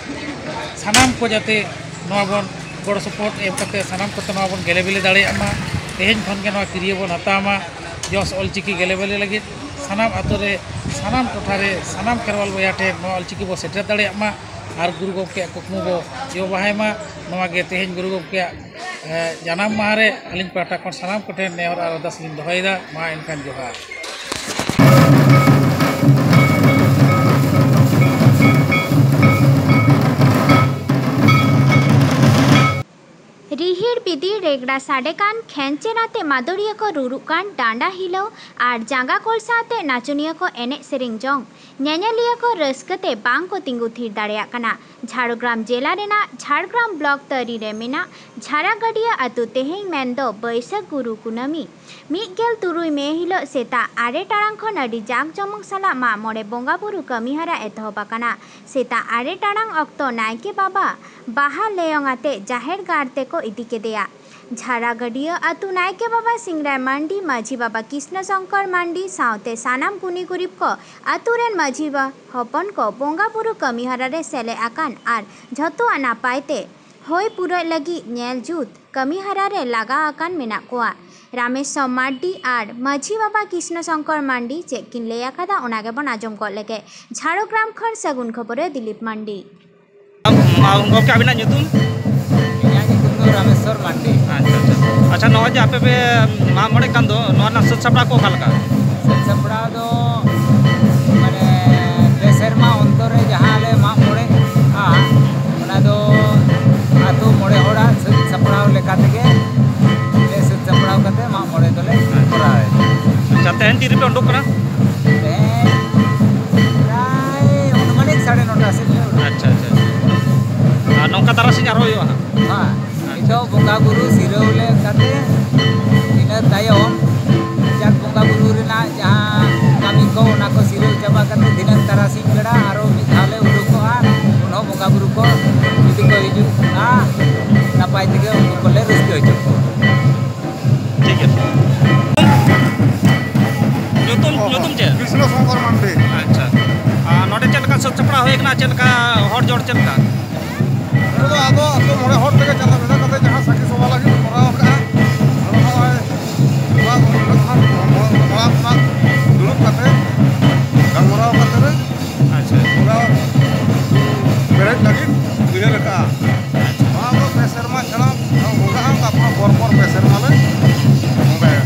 ᱥᱟᱱᱟᱢ ᱠᱚ ᱡᱟᱛᱮ ᱱᱚᱣᱟ ᱵᱚᱱ ᱜᱚᱲᱚ ᱥᱚᱯᱚᱦᱚᱫ ᱮᱢ ᱠᱟᱛᱮ ᱥᱟᱱᱟᱢ ᱠᱚᱛᱮ ᱱᱚᱣᱟ ᱵᱚᱱ ᱜᱮᱞᱮ ᱵᱤᱞᱮ ᱫᱟᱲᱮᱭᱟᱜ ᱢᱟ᱾ ᱛᱮᱦᱮᱧ ᱠᱷᱚᱱ ᱜᱮ ᱱᱚᱣᱟ ᱠᱤᱨᱭᱟᱹ ᱵᱚᱱ ᱦᱟᱛᱟᱣ ᱢᱟ᱾ ᱡᱚᱥ ᱚᱞᱪᱤᱠᱤ ᱜᱮᱞᱮ ᱵᱤᱞᱮ ᱞᱟᱹᱜᱤᱫ ᱥᱟᱱᱟᱢ ᱟᱛᱳ ᱨᱮ, ᱥᱟᱱᱟᱢ ᱴᱚᱴᱷᱟ ᱨᱮ, ᱥᱟᱱᱟᱢ ᱠᱷᱮᱨᱣᱟᱞ ᱵᱚᱭᱦᱟ ᱴᱷᱮᱱ ᱱᱚᱣᱟ ᱚᱞᱪᱤᱠᱤ ᱵᱚ ᱥᱮᱴᱮᱨ ᱫᱟᱲᱮᱭᱟᱜ ᱢᱟ ᱟᱨ ᱜᱩᱨᱩ ᱜᱚᱢᱠᱮᱭᱟᱜ ᱠᱩᱠᱢᱩ ᱵᱚ ᱡᱚ ᱵᱟᱦᱟᱭ ᱢᱟ᱾ ᱱᱚᱣᱟ ᱜᱮ ᱛᱮᱦᱮᱧ ᱜᱩᱨᱩ ᱜᱚᱢᱠᱮᱭᱟᱜ, ᱮ, ᱡᱟᱱᱟᱢ ᱢᱟᱦᱟ ᱨᱮ ᱟᱹᱞᱤᱧ ᱯᱟᱦᱴᱟ ᱠᱷᱚᱱ ᱥᱟᱱᱟᱢ ᱠᱚᱴᱷᱮᱱ ᱱᱮᱦᱚᱨ ᱟᱨ ᱟᱨᱫᱟᱥ ᱞᱤᱧ ᱫᱚᱦᱚᱭᱮᱫᱟ᱾ ᱢᱟ ᱮᱱᱠᱷᱟᱱ ᱡᱚᱦᱟᱨ᱾ ᱨᱤᱦᱤ ᱵᱤᱫᱤ ᱨᱮᱜᱽᱲᱟ ᱥᱟᱰᱮ ᱠᱟᱱ, ᱠᱷᱮᱧᱪᱮᱨ ᱟᱛᱮ ᱢᱟᱫᱚᱨᱤᱭᱟᱹ ᱠᱚ ᱨᱩᱨᱩᱜ ᱠᱟᱱ, ᱰᱟᱸᱰᱟ ᱦᱤᱞᱟᱹᱣ ᱟᱨ ᱡᱟᱸᱜᱟ ᱠᱚᱞᱥᱟ ᱟᱛᱮ ᱱᱟᱪᱚᱱᱤᱭᱟᱹ ᱠᱚ ᱮᱱᱮᱡ ᱥᱮᱨᱮᱧ ᱡᱚᱝ, ᱧᱮᱧᱮᱞᱤᱭᱟᱹ ᱠᱚ ᱨᱟᱹᱥᱠᱟᱹ ᱛᱮ ᱵᱟᱝ ᱠᱚ ᱛᱤᱸᱜᱩ ᱛᱷᱤᱨ ᱫᱟᱲᱮᱭᱟᱜ ᱠᱟᱱᱟ᱾ ᱡᱷᱟᱲᱜᱨᱟᱢ ᱡᱮᱞᱟ ᱨᱮᱱᱟᱜ ᱡᱷᱟᱲᱜᱨᱟᱢ ᱵᱞᱚᱠ ᱛᱟᱹᱨᱤ ᱨᱮ ᱢᱮᱱᱟᱜ ᱡᱷᱟᱨᱟᱜᱟᱹᱰᱤᱭᱟᱹ ᱟᱹᱛᱩ ᱛᱮᱦᱮᱧ ᱢᱮᱱᱫᱚ ᱵᱟᱹᱭᱥᱟᱹᱠᱷ ᱜᱩᱨᱩ ᱠᱩᱱᱟᱹᱢᱤ ᱢᱤᱫ ᱜᱮᱞ ᱛᱩᱨᱩᱭ ᱢᱮ ᱦᱤᱞᱚᱜ ᱥᱮᱛᱟᱜ ᱟᱨᱮ ᱴᱟᱲᱟᱝ ᱠᱷᱚᱱ ᱟᱹᱰᱤ ᱡᱟᱠ ᱡᱚᱢᱚᱠ ᱥᱟᱞᱟᱜ ᱢᱟᱜ ᱢᱚᱬᱮ ᱵᱚᱸᱜᱟ ᱵᱩᱨᱩ ᱠᱟᱹᱢᱤ ᱦᱟᱨᱟ ᱮᱛᱚᱦᱚᱵ ᱟᱠᱟᱱᱟ᱾ ᱥᱮᱛᱟᱜ ᱟᱨᱮ ᱴᱟᱲᱟᱝ ᱚᱠᱛᱚ ᱱᱟᱭᱠᱮ ᱵᱟᱵᱟ ᱵᱟᱦᱟ ᱞᱮᱭᱚᱝ ᱟᱛᱮ ᱡᱟᱦᱮᱨ ᱜᱟᱲ ᱛᱮᱠᱚ ᱤᱫᱤ ᱠᱮᱫᱮᱭᱟ᱾ ᱡᱷᱟᱨᱟᱜᱟᱹᱰᱤᱭᱟᱹ ᱟᱹᱛᱩ ᱱᱟᱭᱠᱮ ᱵᱟᱵᱟ ᱥᱤᱝᱨᱟᱭ ᱢᱟᱱᱰᱤ, ᱢᱟᱹᱡᱷᱤ ᱵᱟᱵᱟ ᱠᱨᱤᱥᱱᱚ ᱥᱚᱝᱠᱚᱨ ᱢᱟᱱᱰᱤ ᱥᱟᱶᱛᱮ ᱥᱟᱱᱟᱢ ᱜᱩᱱᱤ ᱜᱩᱨᱤᱵ ᱠᱚ ᱟᱹᱛᱩ ᱨᱮᱱ ᱢᱟᱹᱡᱷᱤ ᱵᱟ-, ᱦᱚᱯᱚᱱ ᱠᱚ ᱵᱚᱸᱜᱟ ᱵᱩᱨᱩ ᱠᱟᱹᱢᱤ ᱦᱟᱨᱟ ᱨᱮ ᱥᱮᱞᱮᱫ ᱟᱠᱟᱱ ᱟᱨ ᱡᱷᱚᱛᱚᱣᱟᱜ ᱱᱟᱯᱟᱭ ᱛᱮ ᱦᱩᱭ ᱯᱩᱨᱟᱹᱜ ᱞᱟᱹᱜᱤᱫ ᱧᱮᱞ ᱡᱩᱛ ᱠᱟᱹᱢᱤ ᱦᱟᱨᱟ ᱨᱮ ᱞᱟᱜᱟᱣ ᱟᱠᱟᱱ ᱢᱮᱱᱟᱜ ᱠᱚᱣᱟ᱾ ᱨᱟᱢᱮᱥᱣᱚᱨ ᱢᱟᱨᱰᱤ ᱟᱨ ᱢᱟᱹᱡᱷᱤ ᱵᱟᱵᱟ ᱠᱨᱤᱥᱱᱚ ᱥᱚᱝᱠᱚᱨ ᱢᱟᱱᱰᱤ ᱪᱮᱫ ᱠᱤᱱ ᱞᱟᱹᱭ ᱟᱠᱟᱫᱟ, ᱚᱱᱟ ᱜᱮᱵᱚᱱ ᱟᱸᱡᱚᱢ ᱜᱚᱫ ᱞᱮᱜᱮ᱾ ᱡᱷᱟᱲᱜᱨᱟᱢ ᱠᱷᱚᱱ ᱥᱟᱹᱜᱩᱱ ᱠᱷᱚᱵᱚᱨ ᱨᱮ ᱫᱤᱞᱤᱯ ᱢᱟᱱᱰᱤ᱾ ᱟᱢ, ᱢᱟ, ᱜᱚᱢᱠᱮ, ᱟᱹᱵᱤᱱᱟᱜ ᱧᱩᱛᱩᱢ? ᱤᱧᱟᱹᱜ ᱧᱩᱛᱩᱢ ᱫᱚ ᱨᱟᱢᱮᱥᱣᱚᱨ ᱢᱟᱱᱰᱤ᱾ ᱟᱪᱪᱷᱟ, ᱟᱪᱪᱷᱟ᱾ ᱟᱪᱪᱷᱟ, ᱱᱚᱜᱼᱚᱭ ᱡᱮ ᱟᱯᱮ ᱯᱮ ᱢᱟᱜ ᱢᱚᱬᱮᱜ ᱠᱟᱱ ᱫᱚ, ᱱᱚᱣᱟ ᱨᱮᱱᱟᱜ ᱥᱟᱹᱛ ᱥᱟᱯᱲᱟᱣ ᱠᱚ ᱚᱠᱟ ᱞᱮᱠᱟ? ᱥᱟᱹᱛ ᱥᱟᱯᱲᱟᱣ ᱫᱚ, ᱢᱟᱱᱮ, ᱯᱮ ᱥᱮᱨᱢᱟ ᱚᱱᱛᱚᱨ ᱨᱮ ᱡᱟᱦᱟᱸ ᱞᱮ ᱢᱟᱜ ᱢᱚᱬᱮᱜᱼᱟ, ᱚᱱᱟ ᱫᱚ ᱟᱹᱛᱩ ᱢᱚᱬᱮ ᱦᱚᱲᱟᱜ ᱥᱟᱹᱛ ᱥᱟᱯᱲᱟᱣ ᱞᱮᱠᱟ ᱛᱮᱜᱮ ᱞᱮ ᱥᱟᱹᱛ ᱥᱟᱯᱲᱟᱣ ᱠᱟᱛᱮ ᱢᱟᱜ ᱢᱚᱬᱮ ᱫᱚᱞᱮ ᱠᱚᱨᱟᱣᱮᱫᱟ᱾ ᱟᱪᱪᱷᱟ, ᱛᱮᱦᱮᱧ ᱛᱤ ᱨᱮᱯᱮ ᱩᱰᱩᱠ ᱠᱟᱱᱟ? ᱛᱮᱦᱮᱧ ᱯᱨᱟᱭ ᱚᱱᱩᱢᱟᱱᱤᱠ ᱥᱟᱲᱮ ᱱᱚᱴᱟ ᱥᱮᱫ ᱞᱮ ᱩᱰᱩᱠ᱾ ᱟᱪᱪᱷᱟ, ᱟᱪᱪᱷᱟ, ᱟᱪᱪᱷᱟ᱾ ᱟᱨ ᱱᱚᱝᱠᱟ ᱛᱟᱨᱟᱥᱤᱧ ᱟᱨᱦᱚᱸ ᱦᱩᱭᱩᱜᱼᱟ ᱦᱟᱸᱜ? ᱦᱮᱸ, ᱱᱤᱛᱚᱜ ᱵᱚᱸᱜᱟ ᱵᱩᱨᱩ ᱥᱤᱨᱟᱹᱣ ᱞᱮ ᱠᱟᱛᱮ, ᱤᱱᱟᱹ ᱛᱟᱭᱚᱢ ᱡᱟᱠ ᱵᱚᱸᱜᱟ ᱵᱩᱨᱩ ᱨᱮᱱᱟᱜ ᱡᱟᱦᱟᱸ ᱠᱟᱹᱢᱤ ᱠᱚ, ᱚᱱᱟ ᱠᱚ ᱥᱤᱨᱟᱹᱣ ᱪᱟᱵᱟ ᱠᱟᱛᱮ, ᱫᱷᱤᱱᱟᱹᱝ ᱛᱟᱨᱟᱥᱤᱧ ᱵᱮᱲᱟ ᱟᱨᱚ ᱢᱤᱫ ᱫᱷᱟᱣ ᱞᱮ ᱩᱰᱩᱠᱚᱜᱼᱟ᱾ ᱩᱱ ᱦᱚᱸ ᱵᱚᱸᱜᱟ ᱵᱩᱨᱩ ᱠᱚ ᱡᱩᱫᱤ ᱠᱚ ᱦᱤᱡᱩᱜᱼᱟ, ᱱᱟᱯᱟᱭ ᱛᱮᱜᱮ ᱩᱱᱠᱩ ᱠᱚᱞᱮ ᱨᱟᱹᱥᱠᱟᱹ ᱦᱚᱪᱚ ᱠᱚᱣᱟ᱾ ᱴᱷᱤᱠ ᱜᱮᱭᱟ᱾ ᱧᱩᱛᱩᱢ, ᱚ, ᱧᱩᱛᱩᱢ ᱪᱮᱫ? ᱠᱨᱤᱥᱱᱚ ᱥᱚᱝᱠᱚᱨ ᱢᱟᱱᱰᱤ᱾ ᱟᱪᱪᱷᱟ᱾ ᱟᱨ ᱱᱚᱰᱮ ᱪᱮᱫ ᱞᱮᱠᱟ ᱥᱟᱹᱛ ᱥᱟᱯᱲᱟᱣ ᱦᱩᱭ ᱠᱟᱱᱟ? ᱪᱮᱫ ᱞᱮᱠᱟ ᱦᱚᱲ ᱡᱚᱲ ᱪᱮᱫ ᱞᱮᱠᱟ? ᱱᱚᱰᱮ ᱫᱚ ᱟᱵᱚ ᱟᱹᱛᱩ ᱢᱚᱬᱮ ᱦᱚᱲ ᱛᱮᱜᱮ ᱪᱟᱞᱟᱣ ᱢᱮᱱᱟᱜ ᱠᱟᱛᱮ ᱡᱟᱦᱟᱸ ᱥᱟᱹᱠᱷᱤ ᱥᱚᱵᱷᱟ ᱞᱟᱹᱜᱤᱫ ᱠᱚᱨᱟᱣ ᱠᱟᱜᱼᱟ, ᱟᱫᱚ ᱱᱚᱜᱼᱚᱭ ᱱᱚᱣᱟ ᱠᱚ ᱢᱚᱬᱮ ᱠᱷᱚᱱ ᱢᱚᱬᱮ ᱦᱚᱲ ᱫᱩᱲᱩᱵ ᱠᱟᱛᱮ ᱜᱟᱞᱢᱟᱨᱟᱣ ᱠᱟᱛᱮ ᱨᱮ ᱟᱪᱪᱷᱟ᱾ ᱵᱚᱸᱜᱟ ᱯᱮᱨᱮᱡ ᱞᱟᱹᱜᱤᱫ ᱩᱭᱦᱟᱹᱨ ᱟᱠᱟᱜᱼᱟ᱾ ᱱᱚᱣᱟ ᱫᱚ ᱯᱮ ᱥᱮᱨᱢᱟ ᱪᱷᱟᱲᱟ ᱵᱚᱸᱜᱟᱜᱼᱟ, ᱛᱟᱨᱯᱚᱨ ᱯᱚᱨ ᱯᱚᱨ ᱯᱮ ᱥᱮᱨᱢᱟ ᱞᱮ ᱵᱚᱸᱜᱟᱭᱟ᱾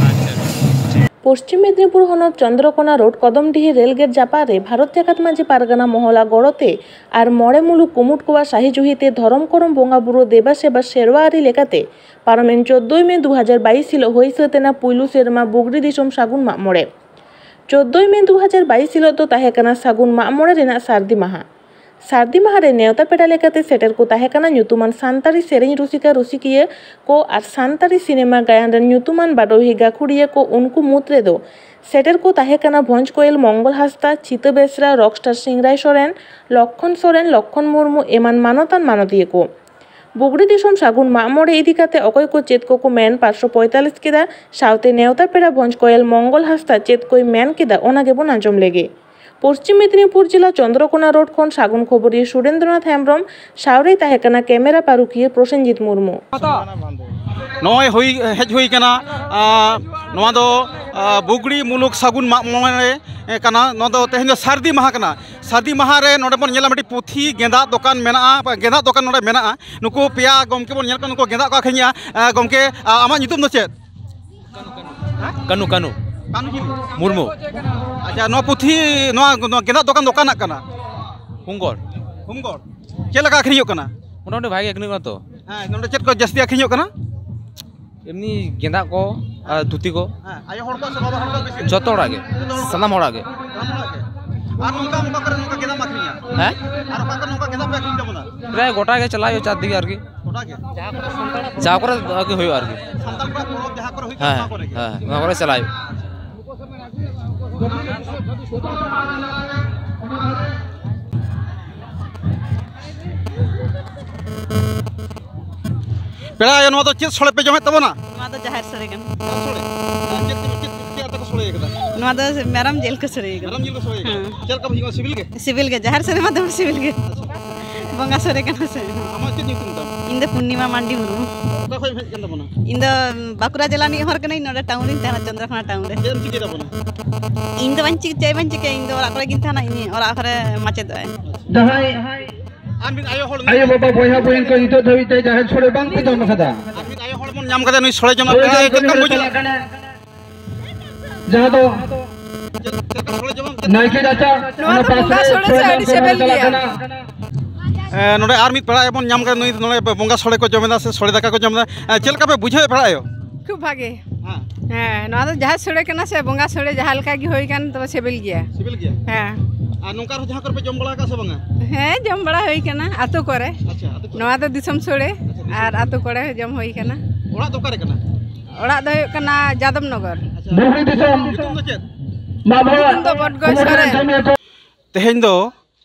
ᱟᱪᱪᱷᱟ, ᱴᱷᱤᱠ᱾ ᱯᱚᱥᱪᱤᱢ ᱢᱮᱫᱽᱱᱤᱯᱩᱨ ᱦᱚᱱᱚᱛ ᱪᱚᱱᱫᱨᱚᱠᱳᱱᱟ ᱨᱳᱰ ᱠᱚᱫᱚᱢᱰᱤᱦᱤ ᱨᱮᱞ ᱜᱮᱴ ᱡᱟᱯᱟᱜ ᱨᱮ ᱵᱷᱟᱨᱚᱛ ᱡᱟᱠᱟᱛ ᱢᱟᱹᱡᱷᱤ ᱯᱟᱨᱜᱟᱱᱟ ᱢᱚᱦᱚᱞᱟ ᱜᱚᱲᱚᱛᱮ ᱟᱨ ᱢᱚᱬᱮ ᱢᱩᱞᱩᱠ ᱠᱩᱢᱩᱴ ᱠᱚᱣᱟᱜ ᱥᱟᱹᱦᱤ ᱡᱩᱦᱤᱛᱮ ᱫᱷᱚᱨᱚᱢ ᱠᱚᱨᱚᱢ ᱵᱚᱸᱜᱟ ᱵᱩᱨᱩ ᱫᱮᱵᱟ ᱥᱮᱵᱟ ᱥᱮᱨᱣᱟ ᱟᱹᱨᱤ ᱞᱮᱠᱟᱛᱮ ᱯᱟᱨᱚᱢᱮᱱ ᱪᱳᱫᱽᱫᱳᱭ ᱢᱮ ᱫᱩ ᱦᱟᱡᱟᱨ ᱵᱟᱭᱤᱥ ᱦᱤᱞᱳᱜ ᱦᱩᱭ ᱥᱟᱹᱛ ᱮᱱᱟ ᱯᱩᱭᱞᱩ ᱥᱮᱨᱢᱟ ᱵᱩᱜᱽᱲᱤ ᱫᱤᱥᱚᱢ ᱥᱟᱹᱜᱩᱱ ᱢᱟᱜ ᱢᱚᱬᱮ᱾ ᱪᱳᱫᱽᱫᱳᱭ ᱢᱮ ᱫᱩ ᱦᱟᱡᱟᱨ ᱵᱟᱭᱤᱥ ᱦᱤᱞᱳᱜ ᱫᱚ ᱛᱟᱦᱮᱸ ᱠᱟᱱᱟ ᱥᱟᱹᱜᱩᱱ ᱢᱟᱜ ᱢᱚᱬᱮ ᱨᱮᱱᱟᱜ ᱥᱟᱹᱨᱫᱤ ᱢᱟᱦᱟ᱾ ᱥᱟᱹᱨᱫᱤ ᱢᱟᱦᱟ ᱨᱮ ᱱᱮᱣᱛᱟ ᱯᱮᱲᱟ ᱞᱮᱠᱟᱛᱮ ᱥᱮᱴᱮᱨ ᱠᱚ ᱛᱟᱦᱮᱸ ᱠᱟᱱᱟ ᱧᱩᱛᱩᱢᱟᱱ ᱥᱟᱱᱛᱟᱲᱤ ᱥᱮᱨᱮᱧ ᱨᱩᱥᱤᱠᱟ ᱨᱩᱥᱤᱠᱤᱭᱟᱹ ᱠᱚ ᱟᱨ ᱥᱟᱱᱛᱟᱲᱤ ᱥᱤᱱᱮᱢᱟ ᱜᱟᱭᱟᱱ ᱨᱮᱱ ᱧᱩᱛᱩᱢᱟᱱ ᱵᱟᱰᱚᱦᱤ ᱜᱟᱹᱠᱷᱩᱲᱤᱭᱟᱹ ᱠᱚ᱾ ᱩᱱᱠᱩ ᱢᱩᱫᱽ ᱨᱮᱫᱚ ᱥᱮᱴᱮᱨ ᱠᱚ ᱛᱟᱦᱮᱸ ᱠᱟᱱᱟ ᱵᱷᱚᱸᱡᱽ ᱠᱚᱭᱮᱞ ᱢᱚᱝᱜᱚᱞ ᱦᱟᱸᱥᱫᱟ, ᱪᱷᱤᱛᱟᱹ ᱵᱮᱥᱨᱟ, ᱨᱚᱠᱥᱴᱟᱨ ᱥᱤᱝᱨᱟᱭ ᱥᱚᱨᱮᱱ, ᱞᱚᱠᱠᱷᱚᱱ ᱥᱚᱨᱮᱱ, ᱞᱚᱠᱠᱷᱚᱱ ᱢᱩᱨᱢᱩ ᱮᱢᱟᱱ ᱢᱟᱱᱚᱛᱟᱱ ᱢᱟᱱᱚᱛᱤᱭᱟᱹ ᱠᱚ᱾ ᱵᱩᱜᱽᱲᱤ ᱫᱤᱥᱚᱢ ᱥᱟᱹᱜᱩᱱ ᱢᱟᱜ ᱢᱚᱬᱮ ᱤᱫᱤ ᱠᱟᱛᱮ ᱚᱠᱚᱭ ᱠᱚ ᱪᱮᱫ ᱠᱚᱠᱚ ᱢᱮᱱ ᱯᱟᱨᱥᱚ ᱯᱚᱸᱭᱛᱟᱞᱞᱤᱥ ᱠᱮᱫᱟ, ᱥᱟᱶᱛᱮ ᱱᱮᱣᱛᱟ ᱯᱮᱲᱟ ᱵᱷᱚᱸᱡᱽ ᱠᱚᱭᱮᱞ ᱢᱚᱝᱜᱚᱞ ᱦᱟᱸᱥᱫᱟ ᱪᱮᱫ ᱠᱚᱭ ᱢᱮᱱ ᱠᱮᱫᱟ, ᱚᱱᱟ ᱜᱮᱵᱚᱱ ᱟᱸᱡᱚᱢ ᱞᱮᱜᱮ᱾ ᱯᱚᱥᱪᱤᱢ ᱢᱮᱫᱽᱱᱤᱯᱩᱨ ᱡᱮᱞᱟ ᱪᱚᱱᱫᱨᱚᱠᱳᱱᱟ ᱨᱳᱰ ᱠᱷᱚᱱ ᱥᱟᱹᱜᱩᱱ ᱠᱷᱚᱵᱚᱨᱤᱭᱟᱹ ᱥᱩᱨᱮᱱᱫᱨᱚᱱᱟᱛᱷ ᱦᱮᱢᱵᱨᱚᱢ, ᱥᱟᱶᱨᱮ ᱛᱟᱦᱮᱸ ᱠᱟᱱᱟ ᱠᱮᱢᱮᱨᱟ ᱯᱟᱹᱨᱩᱠᱷᱤᱭᱟᱹ ᱯᱨᱚᱥᱮᱱᱡᱤᱛ ᱢᱩᱨᱢᱩ᱾ ᱱᱚᱜᱼᱚᱭ ᱦᱩᱭ, ᱦᱮᱡ ᱦᱩᱭ ᱠᱟᱱᱟ, ᱟᱸ, ᱱᱚᱣᱟ ᱫᱚ, ᱟᱸ, ᱵᱩᱜᱽᱲᱤ ᱢᱩᱞᱩᱠ ᱥᱟᱹᱜᱩᱱ ᱢᱟᱜ ᱢᱚᱬᱮ ᱠᱟᱱᱟ᱾ ᱱᱚᱣᱟ ᱫᱚ ᱛᱮᱦᱮᱧ ᱫᱚ ᱥᱟᱹᱨᱫᱤ ᱢᱟᱦᱟ ᱠᱟᱱᱟ᱾ ᱥᱟᱹᱨᱫᱤ ᱢᱟᱦᱟ ᱨᱮ ᱱᱚᱰᱮ ᱵᱚᱱ ᱧᱮᱞᱟ ᱢᱤᱫᱴᱤᱡ ᱯᱩᱛᱷᱤ ᱜᱮᱸᱫᱟᱜ ᱫᱚᱠᱟᱱ ᱢᱮᱱᱟᱜᱼᱟ, ᱜᱮᱸᱫᱟᱜ ᱫᱚᱠᱟᱱ ᱱᱚᱰᱮ ᱢᱮᱱᱟᱜᱼᱟ᱾ ᱱᱩᱠᱩ ᱯᱮᱭᱟ ᱜᱚᱢᱠᱮ ᱵᱚᱱ ᱧᱮᱞ ᱠᱚᱣᱟ, ᱱᱩᱠᱩ ᱜᱮᱸᱫᱟᱜ ᱠᱚ ᱟᱹᱠᱷᱨᱤᱧᱟ᱾ ᱟᱸ, ᱜᱚᱢᱠᱮ, ᱟᱸ, ᱟᱢᱟᱜ ᱧᱩᱛᱩᱢ ᱫᱚ ᱪᱮᱫ? ᱠᱟᱹᱱᱩ, ᱠᱟᱹᱱᱩ᱾ ᱠᱟᱹᱱᱩ ᱦᱤᱞ᱾ ᱢᱩᱨᱢᱩ᱾ ᱟᱪᱪᱷᱟ, ᱱᱚᱣᱟ ᱯᱩᱛᱷᱤ, ᱱᱚᱣᱟ, ᱱᱚᱣᱟ ᱜᱮᱸᱫᱟᱜ ᱫᱚᱠᱟᱱ ᱫᱚ ᱚᱠᱟᱱᱟᱜ ᱠᱟᱱᱟ? ᱦᱩᱢᱜᱚᱲ᱾ ᱦᱩᱢᱜᱚᱲ᱾ ᱪᱮᱫ ᱞᱮᱠᱟ ᱟᱹᱠᱷᱨᱤᱧᱚᱜ ᱠᱟᱱᱟ? ᱢᱚᱴᱟᱢᱩᱴᱤ ᱵᱷᱟᱜᱮ ᱟᱹᱠᱷᱨᱤᱧᱚᱜ ᱠᱟᱱᱟ ᱛᱚ᱾ ᱦᱮᱸ, ᱱᱚᱰᱮ ᱪᱮᱫ ᱠᱚ ᱡᱟᱹᱥᱛᱤ ᱟᱹᱠᱷᱨᱤᱧᱚᱜ ᱠᱟᱱᱟ? ᱮᱢᱱᱤ ᱜᱮᱸᱫᱟᱜ ᱠᱚ ᱟᱨ ᱫᱷᱩᱛᱤ ᱠᱚ᱾ ᱦᱮᱸ, ᱟᱭᱳ ᱦᱚᱲ ᱠᱚ ᱥᱮ ᱵᱟᱵᱟ ᱦᱚᱲ ᱠᱚ ᱵᱮᱥᱤ? ᱡᱚᱛᱚ ᱦᱚᱲᱟᱜ ᱜᱮ, ᱡᱚᱛᱚ ᱦᱚᱲ ᱠᱚ? ᱥᱟᱱᱟᱢ ᱦᱚᱲᱟᱜ ᱜᱮ᱾ ᱥᱟᱱᱟᱢ ᱦᱚᱲᱟᱜ ᱜᱮ᱾ ᱟᱨ ᱱᱚᱝᱠᱟ ᱚᱠᱟ ᱠᱚᱨᱮ ᱱᱚᱝᱠᱟ ᱜᱮᱸᱫᱟᱜ ᱮᱢ ᱟᱹᱠᱷᱨᱤᱧᱟ? ᱦᱮᱸ? ᱟᱨ ᱚᱠᱟ ᱠᱚᱨᱮ ᱱᱚᱝᱠᱟ ᱜᱮᱸᱫᱟᱜ ᱯᱮ ᱟᱹᱠᱷᱨᱤᱧ ᱛᱟᱵᱚᱱᱟ? ᱯᱨᱟᱭ ᱜᱚᱴᱟ ᱜᱮ ᱪᱟᱞᱟᱣ ᱦᱩᱭᱩᱜᱼᱟ, ᱪᱟᱨ ᱫᱤᱠᱮ ᱟᱨᱠᱤ᱾ ᱜᱚᱴᱟ ᱜᱮ? ᱡᱟᱦᱟᱸ ᱠᱚᱨᱮ ᱟᱨᱠᱤ ᱦᱩᱭᱩᱜᱼᱟ ᱟᱨᱠᱤ᱾ ᱥᱟᱱᱛᱟᱲ ᱠᱚᱣᱟᱜ ᱯᱚᱨᱚᱵᱽ ᱡᱟᱦᱟᱸ ᱠᱚᱨᱮ ᱦᱩᱭᱩᱜ ᱠᱟᱱᱟ, ᱦᱮᱸ, ᱚᱱᱟ ᱠᱚᱨᱮ ᱜᱮ? ᱦᱮᱸ, ᱱᱚᱣᱟ ᱠᱚᱨᱮ ᱪᱟᱞᱟᱣ ᱦᱩᱭᱩᱜᱼᱟ᱾ ᱯᱮᱲᱟ ᱟᱭᱳ, ᱱᱚᱣᱟ ᱫᱚ ᱪᱮᱫ ᱥᱚᱲᱮ ᱯᱮ ᱡᱚᱢᱮᱫ ᱛᱟᱵᱚᱱᱟ? ᱱᱚᱣᱟ ᱫᱚ ᱡᱟᱦᱮᱨ ᱥᱚᱲᱮ ᱠᱟᱱᱟ᱾ ᱡᱟᱦᱮᱨ ᱥᱚᱲᱮ? ᱟᱨ ᱪᱮᱫ, ᱪᱮᱫ, ᱪᱮᱫ ᱟᱛᱟ ᱠᱚ ᱥᱚᱲᱮ ᱠᱟᱫᱟ? ᱱᱚᱣᱟ ᱫᱚ ᱢᱮᱨᱚᱢ ᱡᱤᱞ ᱠᱚ ᱥᱚᱲᱮ ᱠᱟᱫᱟ᱾ ᱢᱮᱨᱚᱢ ᱡᱤᱞ ᱠᱚ ᱥᱚᱲᱮ ᱠᱟᱫᱟ? ᱦᱮᱸ᱾ ᱪᱮᱫ ᱞᱮᱠᱟ ᱵᱩᱡᱷᱟᱹᱜ ᱠᱟᱱᱟ? ᱥᱤᱵᱤᱞ ᱜᱮ? ᱥᱤᱵᱤᱞ ᱜᱮ, ᱡᱟᱦᱮᱨ ᱥᱚᱲᱮ ᱢᱟ ᱫᱚᱢᱮ ᱥᱤᱵᱤᱞ ᱜᱮ᱾ ᱵᱚᱸᱜᱟ ᱥᱚᱲᱮ ᱠᱟᱱᱟ ᱥᱮ᱾ ᱟᱢᱟᱜ ᱪᱮᱫ ᱧᱩᱛᱩᱢ ᱛᱟᱢ? ᱤᱧ ᱫᱚ ᱯᱩᱨᱱᱤᱢᱟ ᱢᱟᱱᱰᱤ ᱢᱩᱨᱢᱩ᱾ ᱚᱠᱟ ᱠᱷᱚᱡ ᱮᱢ ᱦᱮᱡ ᱠᱟᱱ ᱛᱟᱵᱚᱱᱟ? ᱤᱧ ᱫᱚ ᱵᱟᱸᱠᱩᱲᱟ ᱡᱮᱞᱟ ᱨᱤᱱᱤᱡ ᱦᱚᱲ ᱠᱟᱹᱱᱟᱹᱧ, ᱱᱚᱰᱮ ᱴᱟᱣᱩᱱ ᱨᱤᱧ ᱛᱟᱦᱮᱱᱟ, ᱪᱚᱱᱫᱨᱚᱠᱳᱱᱟ ᱴᱟᱣᱩᱱ ᱨᱮ᱾ ᱪᱮᱫ ᱮᱢ ᱪᱤᱠᱟᱹᱭ ᱛᱟᱵᱚᱱᱟ? ᱤᱧ ᱫᱚ ᱵᱟᱹᱧ ᱪᱤᱠᱟᱹ, ᱪᱮᱫ ᱵᱟᱹᱧ ᱪᱤᱠᱟᱹᱭᱟ, ᱤᱧ ᱫᱚ ᱚᱲᱟᱜ ᱠᱚᱨᱮ ᱜᱤᱧ ᱛᱟᱦᱮᱱᱟ, ᱤᱧ ᱚᱲᱟᱜ ᱠᱚᱨᱮ ᱢᱟᱪᱮᱫᱚᱜ ᱟᱹᱧ᱾ ᱡᱟᱦᱟᱸᱭ ᱟᱨ ᱢᱤᱫ ᱟᱭᱳ ᱦᱚᱲ ᱟᱭᱳ ᱵᱟᱵᱟ ᱵᱚᱭᱦᱟ ᱵᱚᱭᱤᱱ ᱠᱚ ᱱᱤᱛᱚᱜ ᱫᱷᱟᱹᱵᱤᱡ ᱛᱮ ᱡᱟᱦᱮᱨ ᱥᱚᱲᱮ ᱵᱟᱝ ᱯᱮ ᱡᱚᱢ ᱟᱠᱟᱫᱟ᱾ ᱟᱨ ᱢᱤᱫ ᱟᱭᱳ ᱦᱚᱲ ᱵᱚᱱ ᱧᱟᱢ ᱠᱟᱫᱮᱭᱟ, ᱱᱩᱭ ᱥᱚᱲᱮ ᱡᱚᱢ ᱟᱯᱮ ᱦᱳᱭ, ᱪᱮᱫ ᱞᱮᱠᱟᱢ ᱵᱩᱡᱷᱟᱹᱣᱟ? ᱪᱟᱞᱟᱜ ᱠᱟᱱᱟ᱾ ᱡᱟᱦᱟᱸ ᱫᱚ ᱱᱟᱭᱠᱮ ᱨᱟᱪᱟ, ᱱᱚᱣᱟ ᱫᱚ ᱵᱚᱸᱜᱟ ᱥᱚᱲᱮ ᱥᱮ ᱟᱹᱰᱤ ᱥᱤᱵᱤᱞ ᱜᱮᱭᱟ? ᱮ, ᱱᱚᱰᱮ ᱟᱨ ᱢᱤᱫ ᱯᱮᱲᱟ ᱵᱚᱱ ᱧᱟᱢ ᱠᱟᱫᱟ, ᱱᱩᱭ ᱱᱚᱰᱮ ᱵᱚᱸᱜᱟ ᱥᱚᱲᱮ ᱠᱚ ᱡᱚᱢᱮᱫᱟ ᱥᱮ ᱥᱚᱲᱮ ᱫᱟᱠᱟ ᱠᱚ ᱡᱚᱢᱮᱫᱟ᱾ ᱮ, ᱪᱮᱫ ᱞᱮᱠᱟ ᱯᱮ ᱵᱩᱡᱷᱟᱹᱣᱮᱫ ᱯᱮᱲᱟ ᱟᱭᱳ? ᱠᱷᱩᱵ ᱵᱷᱟᱜᱮ᱾ ᱦᱮᱸ᱾ ᱦᱮᱸ, ᱱᱚᱣᱟ ᱫᱚ ᱡᱟᱦᱟᱸ ᱥᱚᱲᱮ ᱠᱟᱱᱟ ᱥᱮ, ᱵᱚᱸᱜᱟ ᱥᱚᱲᱮ ᱡᱟᱦᱟᱸ ᱞᱮᱠᱟ ᱜᱮ ᱦᱩᱭ ᱠᱟᱱ, ᱛᱚᱵᱮ ᱥᱤᱵᱤᱞ ᱜᱮᱭᱟ᱾ ᱥᱤᱵᱤᱞ ᱜᱮᱭᱟ? ᱦᱮᱸ᱾ ᱟᱨ ᱱᱚᱝᱠᱟ ᱟᱨᱦᱚᱸ ᱡᱟᱦᱟᱸ ᱠᱚᱨᱮ ᱯᱮ ᱡᱚᱢ ᱵᱟᱲᱟ ᱟᱠᱟᱫ ᱥᱮ ᱵᱟᱝᱟ? ᱦᱮᱸ, ᱡᱚᱢ ᱵᱟᱲᱟ ᱦᱩᱭ ᱠᱟᱱᱟ ᱟᱛᱳ ᱠᱚᱨᱮ᱾ ᱟᱪᱪᱷᱟ, ᱟᱛᱳ ᱠᱚᱨᱮ? ᱱᱚᱣᱟ ᱫᱚ ᱫᱤᱥᱚᱢ ᱥᱚᱲᱮ᱾ ᱟᱪᱪᱷᱟ, ᱫᱤᱥᱚᱢ ᱟᱨ ᱥᱚᱲᱮ᱾ ᱟᱛᱳ ᱠᱚᱨᱮ ᱦᱚᱸ ᱡᱚᱢ ᱦᱩᱭ ᱠᱟᱱᱟ᱾ ᱚᱲᱟᱜ ᱫᱚ ᱚᱠᱟᱨᱮ ᱠᱟᱱᱟ? ᱚᱲᱟᱜ ᱫᱚ ᱦᱩᱭᱩᱜ ᱠᱟᱱᱟ ᱡᱟᱫᱚᱵᱽ ᱱᱚᱜᱚᱨ᱾ ᱟᱪᱪᱷᱟ᱾ ᱧᱩᱛᱩᱢ ᱫᱚ ᱪᱮᱫ? ᱧᱩᱛᱩᱢ ᱫᱚ ᱵᱚᱰᱜᱚᱡ ᱥᱚᱨᱮᱱ᱾ ᱛᱮᱦᱮᱧ ᱫᱚ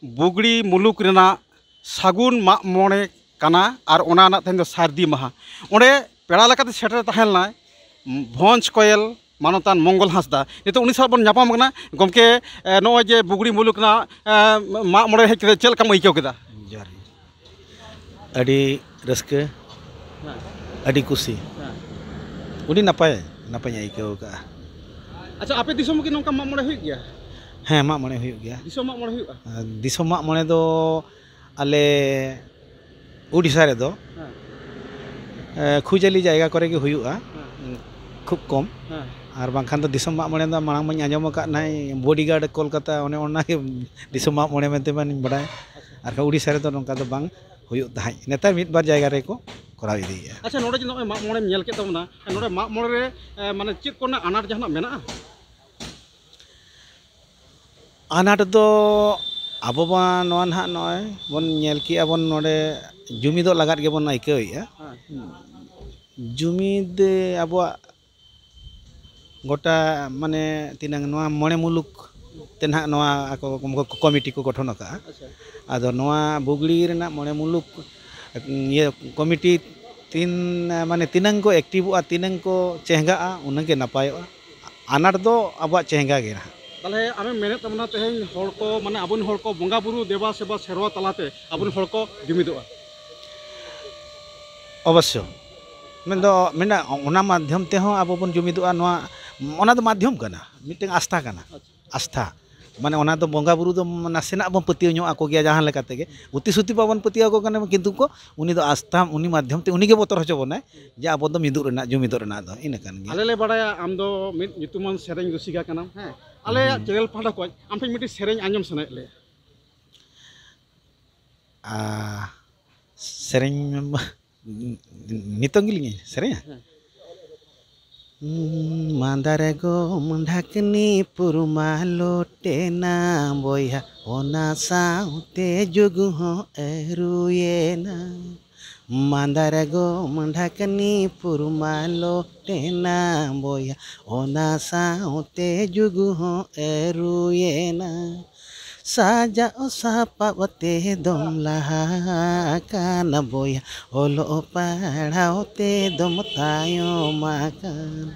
ᱵᱩᱜᱽᱲᱤ ᱢᱩᱞᱩᱠ ᱨᱮᱱᱟᱜ ᱥᱟᱹᱜᱩᱱ ᱢᱟᱜ ᱢᱚᱬᱮ ᱠᱟᱱᱟ ᱟᱨ ᱚᱱᱟ ᱨᱮᱱᱟᱜ ᱛᱮᱦᱮᱧ ᱫᱚ ᱥᱟᱹᱨᱫᱤ ᱢᱟᱦᱟ᱾ ᱚᱸᱰᱮ ᱯᱮᱲᱟ ᱞᱮᱠᱟᱛᱮ ᱥᱮᱴᱮᱨ ᱛᱟᱦᱮᱸ ᱞᱮᱱᱟᱭ ᱵᱷᱚᱸᱡᱽ ᱠᱚᱭᱮᱞ ᱢᱟᱱᱚᱛᱟᱱ ᱢᱚᱝᱜᱚᱞ ᱦᱟᱸᱥᱫᱟ᱾ ᱱᱤᱛᱚᱜ ᱩᱱᱤ ᱥᱟᱞᱟᱜ ᱵᱚᱱ ᱧᱟᱯᱟᱢ ᱠᱟᱱᱟ᱾ ᱜᱚᱢᱠᱮ, ᱮ, ᱱᱚᱜᱼᱚᱭ ᱡᱮ ᱵᱩᱜᱽᱲᱤ ᱢᱩᱞᱩᱠ ᱨᱮᱱᱟᱜ, ᱮ, ᱢᱟᱜ ᱢᱚᱬᱮ ᱦᱮᱡ ᱠᱟᱛᱮ ᱪᱮᱫ ᱞᱮᱠᱟᱢ ᱟᱹᱭᱠᱟᱹᱣ ᱠᱮᱫᱟ? ᱡᱚᱦᱟᱨ ᱜᱮ᱾ ᱟᱹᱰᱤ ᱨᱟᱹᱥᱠᱟᱹ, ᱦᱮᱸ᱾ ᱟᱹᱰᱤ ᱠᱩᱥᱤ᱾ ᱦᱮᱸ᱾ ᱟᱹᱰᱤ ᱱᱟᱯᱟᱭ, ᱱᱟᱯᱟᱭᱤᱧ ᱟᱹᱭᱠᱟᱹᱣ ᱠᱟᱜᱼᱟ᱾ ᱟᱪᱪᱷᱟ, ᱟᱯᱮ ᱫᱤᱥᱚᱢ ᱨᱮ ᱱᱚᱝᱠᱟ ᱢᱟᱜ ᱢᱚᱬᱮ ᱦᱩᱭᱩᱜ ᱜᱮᱭᱟ? ᱦᱮᱸ, ᱢᱟᱜ ᱢᱚᱬᱮ ᱦᱩᱭᱩᱜ ᱜᱮᱭᱟ᱾ ᱫᱤᱥᱚᱢ ᱢᱟᱜ ᱢᱚᱬᱮ ᱦᱩᱭᱩᱜᱼᱟ? ᱟᱨ ᱫᱤᱥᱚᱢ ᱢᱟᱜ ᱢᱚᱬᱮ ᱫᱚ ᱟᱞᱮ ᱳᱰᱤᱥᱟ ᱨᱮᱫᱚ, ᱦᱮᱸ᱾ ᱮ, ᱠᱷᱩᱡᱟᱹᱞᱤ ᱡᱟᱭᱜᱟ ᱠᱚᱨᱮ ᱜᱮ ᱦᱩᱭᱩᱜᱼᱟ, ᱦᱮᱸ᱾ ᱠᱷᱩᱵ ᱠᱚᱢ᱾ ᱦᱮᱸ᱾ ᱟᱨ ᱵᱟᱝᱠᱷᱟᱱ ᱫᱚ ᱫᱤᱥᱚᱢ ᱢᱟᱜ ᱢᱚᱬᱮ ᱫᱚ ᱢᱟᱲᱟᱝ ᱢᱟᱧ ᱟᱸᱡᱚᱢ ᱟᱠᱟᱫ ᱱᱟᱭ ᱵᱚᱰᱤᱜᱟᱨᱰ ᱠᱳᱞᱠᱟᱛᱟ, ᱚᱱᱮ ᱚᱱᱟ ᱜᱮ ᱫᱤᱥᱚᱢ ᱢᱟᱜ ᱢᱚᱬᱮ ᱢᱮᱱᱛᱮ ᱢᱟᱧ ᱵᱟᱰᱟᱭ᱾ ᱟᱨᱠᱷᱟᱱ ᱳᱰᱤᱥᱟ ᱨᱮᱫᱚ ᱱᱚᱝᱠᱟ ᱫᱚ ᱵᱟᱝ ᱦᱩᱭᱩᱜ ᱛᱟᱦᱮᱸᱫ, ᱱᱮᱛᱟᱨ ᱢᱤᱫ ᱵᱟᱨ ᱡᱟᱭᱜᱟ ᱨᱮᱠᱚ ᱠᱚᱨᱟᱣ ᱤᱫᱤᱭᱮᱫᱼᱟ᱾ ᱟᱪᱪᱷᱟ, ᱱᱚᱰᱮ ᱡᱮ ᱱᱚᱜᱼᱚᱭ ᱢᱟᱜ ᱢᱚᱬᱮᱢ ᱧᱮᱞ ᱠᱮᱫ ᱛᱟᱵᱚᱱᱟ, ᱱᱚᱰᱮ ᱢᱟᱜ ᱢᱚᱬᱮ ᱨᱮ, ᱮ, ᱢᱟᱱᱮ ᱪᱮᱫ ᱠᱚᱨᱮᱱᱟᱜ ᱟᱱᱟᱴ ᱡᱟᱦᱟᱱᱟᱜ ᱢᱮᱱᱟᱜᱼᱟ? ᱟᱱᱟᱴ ᱫᱚ ᱟᱵᱚ ᱢᱟ ᱱᱚᱣᱟ ᱱᱟᱦᱟᱜ ᱱᱚᱜᱼᱚᱭ ᱵᱚᱱ ᱧᱮᱞ ᱠᱮᱜᱼᱟ ᱵᱚᱱ, ᱱᱚᱰᱮ ᱡᱩᱢᱤᱫᱚᱜ ᱞᱟᱜᱟᱫ ᱜᱮᱵᱚᱱ ᱟᱹᱭᱠᱟᱹᱣᱮᱫᱼᱟ᱾ ᱦᱮᱸ᱾ ᱡᱩᱢᱤᱫ ᱟᱵᱚᱣᱟᱜ ᱜᱚᱴᱟ, ᱢᱟᱱᱮ, ᱛᱤᱱᱟᱹᱝ ᱱᱚᱣᱟ ᱢᱚᱬᱮ ᱢᱩᱞᱩᱠ ᱛᱮ ᱱᱟᱦᱟᱜ ᱱᱚᱣᱟ ᱟᱠᱚ ᱠᱚᱢᱤᱴᱤ ᱠᱚ ᱜᱚᱴᱷᱚᱱ ᱟᱠᱟᱜᱼᱟ᱾ ᱟᱪᱪᱷᱟ᱾ ᱟᱫᱚ ᱱᱚᱣᱟ ᱵᱩᱜᱽᱲᱤ ᱨᱮᱱᱟᱜ ᱢᱚᱬᱮ ᱢᱩᱞᱩᱠ, ᱤᱭᱟᱹ, ᱠᱚᱢᱤᱴᱤ ᱛᱤᱱ, ᱢᱟᱱᱮ, ᱛᱤᱱᱟᱹᱝ ᱠᱚ ᱮᱠᱴᱤᱵᱷᱚᱜᱼᱟ, ᱛᱤᱱᱟᱹᱝ ᱠᱚ ᱪᱮᱸᱜᱷᱟᱜᱼᱟ, ᱩᱱᱟᱹᱝ ᱜᱮ ᱱᱟᱯᱟᱭᱚᱜᱼᱟ᱾ ᱟᱱᱟᱴ ᱫᱚ ᱟᱵᱚᱣᱟᱜ ᱪᱮᱸᱜᱷᱟ ᱜᱮ ᱱᱟᱦᱟᱜ᱾ ᱛᱟᱦᱚᱞᱮ ᱟᱢᱮᱢ ᱢᱮᱱᱮᱫ ᱛᱟᱵᱚᱱᱟ ᱛᱮᱦᱮᱧ ᱦᱚᱲ ᱠᱚ, ᱢᱟᱱᱮ, ᱟᱵᱚᱨᱮᱱ ᱦᱚᱲ ᱠᱚ ᱵᱚᱸᱜᱟ ᱵᱩᱨᱩ ᱫᱮᱵᱟ ᱥᱮᱵᱟ ᱥᱮᱨᱣᱟ ᱛᱟᱞᱟᱛᱮ ᱟᱵᱚᱨᱮᱱ ᱦᱚᱲ ᱠᱚ ᱡᱩᱢᱤᱫᱚᱜᱼᱟ? ᱚᱵᱚᱥᱥᱚ᱾ ᱢᱮᱱᱫᱚ, ᱢᱮᱱᱟ, ᱚᱱᱟ ᱢᱟᱫᱽᱫᱷᱚᱢ ᱛᱮᱦᱚᱸ ᱟᱵᱚ ᱵᱚᱱ ᱡᱩᱢᱤᱫᱚᱜᱼᱟ᱾ ᱱᱚᱣᱟ, ᱚᱱᱟ ᱫᱚ ᱢᱟᱫᱽᱫᱷᱚᱢ ᱠᱟᱱᱟ, ᱢᱤᱫᱴᱮᱱ ᱟᱥᱛᱷᱟ ᱠᱟᱱᱟ᱾ ᱟᱪᱪᱷᱟ᱾ ᱟᱥᱛᱷᱟ᱾ ᱢᱟᱱᱮ ᱚᱱᱟ ᱫᱚ ᱵᱚᱸᱜᱟ ᱵᱩᱨᱩ ᱫᱚ ᱱᱟᱥᱮᱱᱟᱜ ᱵᱚᱱ ᱯᱟᱹᱛᱭᱟᱹᱣ ᱧᱚᱜ ᱟᱠᱚ ᱜᱮᱭᱟ, ᱡᱟᱦᱟᱸ ᱞᱮᱠᱟ ᱛᱮᱜᱮ ᱩᱛᱤ ᱥᱩᱛᱤ ᱵᱟᱵᱚᱱ ᱯᱟᱹᱛᱭᱟᱹᱣ ᱟᱠᱚ ᱠᱟᱱᱟ, ᱠᱤᱱᱛᱩ ᱠᱚ ᱩᱱᱤ ᱫᱚ ᱟᱥᱛᱷᱟ, ᱩᱱᱤ ᱢᱟᱫᱽᱫᱷᱚᱢ ᱛᱮ ᱩᱱᱤ ᱜᱮ ᱵᱚᱛᱚᱨ ᱦᱚᱪᱚ ᱵᱚᱱᱟᱭ ᱡᱮ ᱟᱵᱚ ᱫᱚ ᱢᱤᱫᱚᱜ ᱨᱮᱱᱟᱜ, ᱡᱩᱢᱤᱫᱚᱜ ᱨᱮᱱᱟᱜ ᱫᱚ ᱤᱱᱟᱹ ᱠᱟᱱ ᱜᱮᱭᱟ᱾ ᱟᱞᱮ ᱞᱮ ᱵᱟᱲᱟᱭᱟ ᱟᱢ ᱫᱚ ᱢᱤᱫ ᱧᱩᱛᱩᱢᱟᱱ ᱥᱮᱨᱮᱧ ᱨᱩᱥᱤᱠᱟ ᱠᱟᱱᱟᱢ, ᱦᱮᱸ, ᱟᱞᱮᱭᱟᱜ ᱦᱩᱸ᱾ ᱪᱮᱱᱮᱞ ᱯᱟᱦᱴᱟ ᱠᱷᱚᱱ ᱟᱢ ᱴᱷᱮᱱ ᱢᱤᱫᱴᱤᱡ ᱥᱮᱨᱮᱧ ᱟᱸᱡᱚᱢ ᱥᱟᱱᱟᱭᱮᱫ ᱞᱮᱭᱟ᱾ ᱟᱨ ᱥᱮᱨᱮᱧ ᱱᱤᱛᱚᱝ ᱜᱮᱞᱤᱧ ᱥᱮᱨᱮᱧᱟ? ᱦᱮᱸ᱾ ᱢᱟᱸᱫᱟᱨ ᱜᱚᱢ ᱰᱷᱟᱠᱱᱤ ᱯᱩᱨᱢᱟ ᱞᱚᱴᱮᱱᱟ ᱵᱚᱭᱦᱟ, ᱚᱱᱟ ᱥᱟᱶᱛᱮ ᱡᱩᱜᱽ ᱦᱚᱸ ᱟᱹᱨᱩᱭᱮᱱᱟ᱾ ᱢᱟᱸᱫᱟᱨ ᱜᱚᱢ ᱰᱷᱟᱠᱱᱤ ᱯᱩᱨᱢᱟ ᱞᱚᱴᱮᱱᱟ ᱵᱚᱭᱦᱟ, ᱚᱱᱟ ᱥᱟᱶᱛᱮ ᱡᱩᱜᱽ ᱦᱚᱸ ᱟᱹᱨᱩᱭᱮᱱᱟ᱾ ᱥᱟᱡᱟᱣ ᱥᱟᱯᱟᱵ ᱛᱮ ᱫᱚᱢ ᱞᱟᱦᱟ ᱟᱠᱟᱱ ᱵᱚᱭᱦᱟ, ᱚᱞᱚᱜ ᱯᱟᱲᱦᱟᱣ ᱛᱮ ᱫᱚᱢ ᱛᱟᱭᱚᱢ ᱟᱠᱟᱱ᱾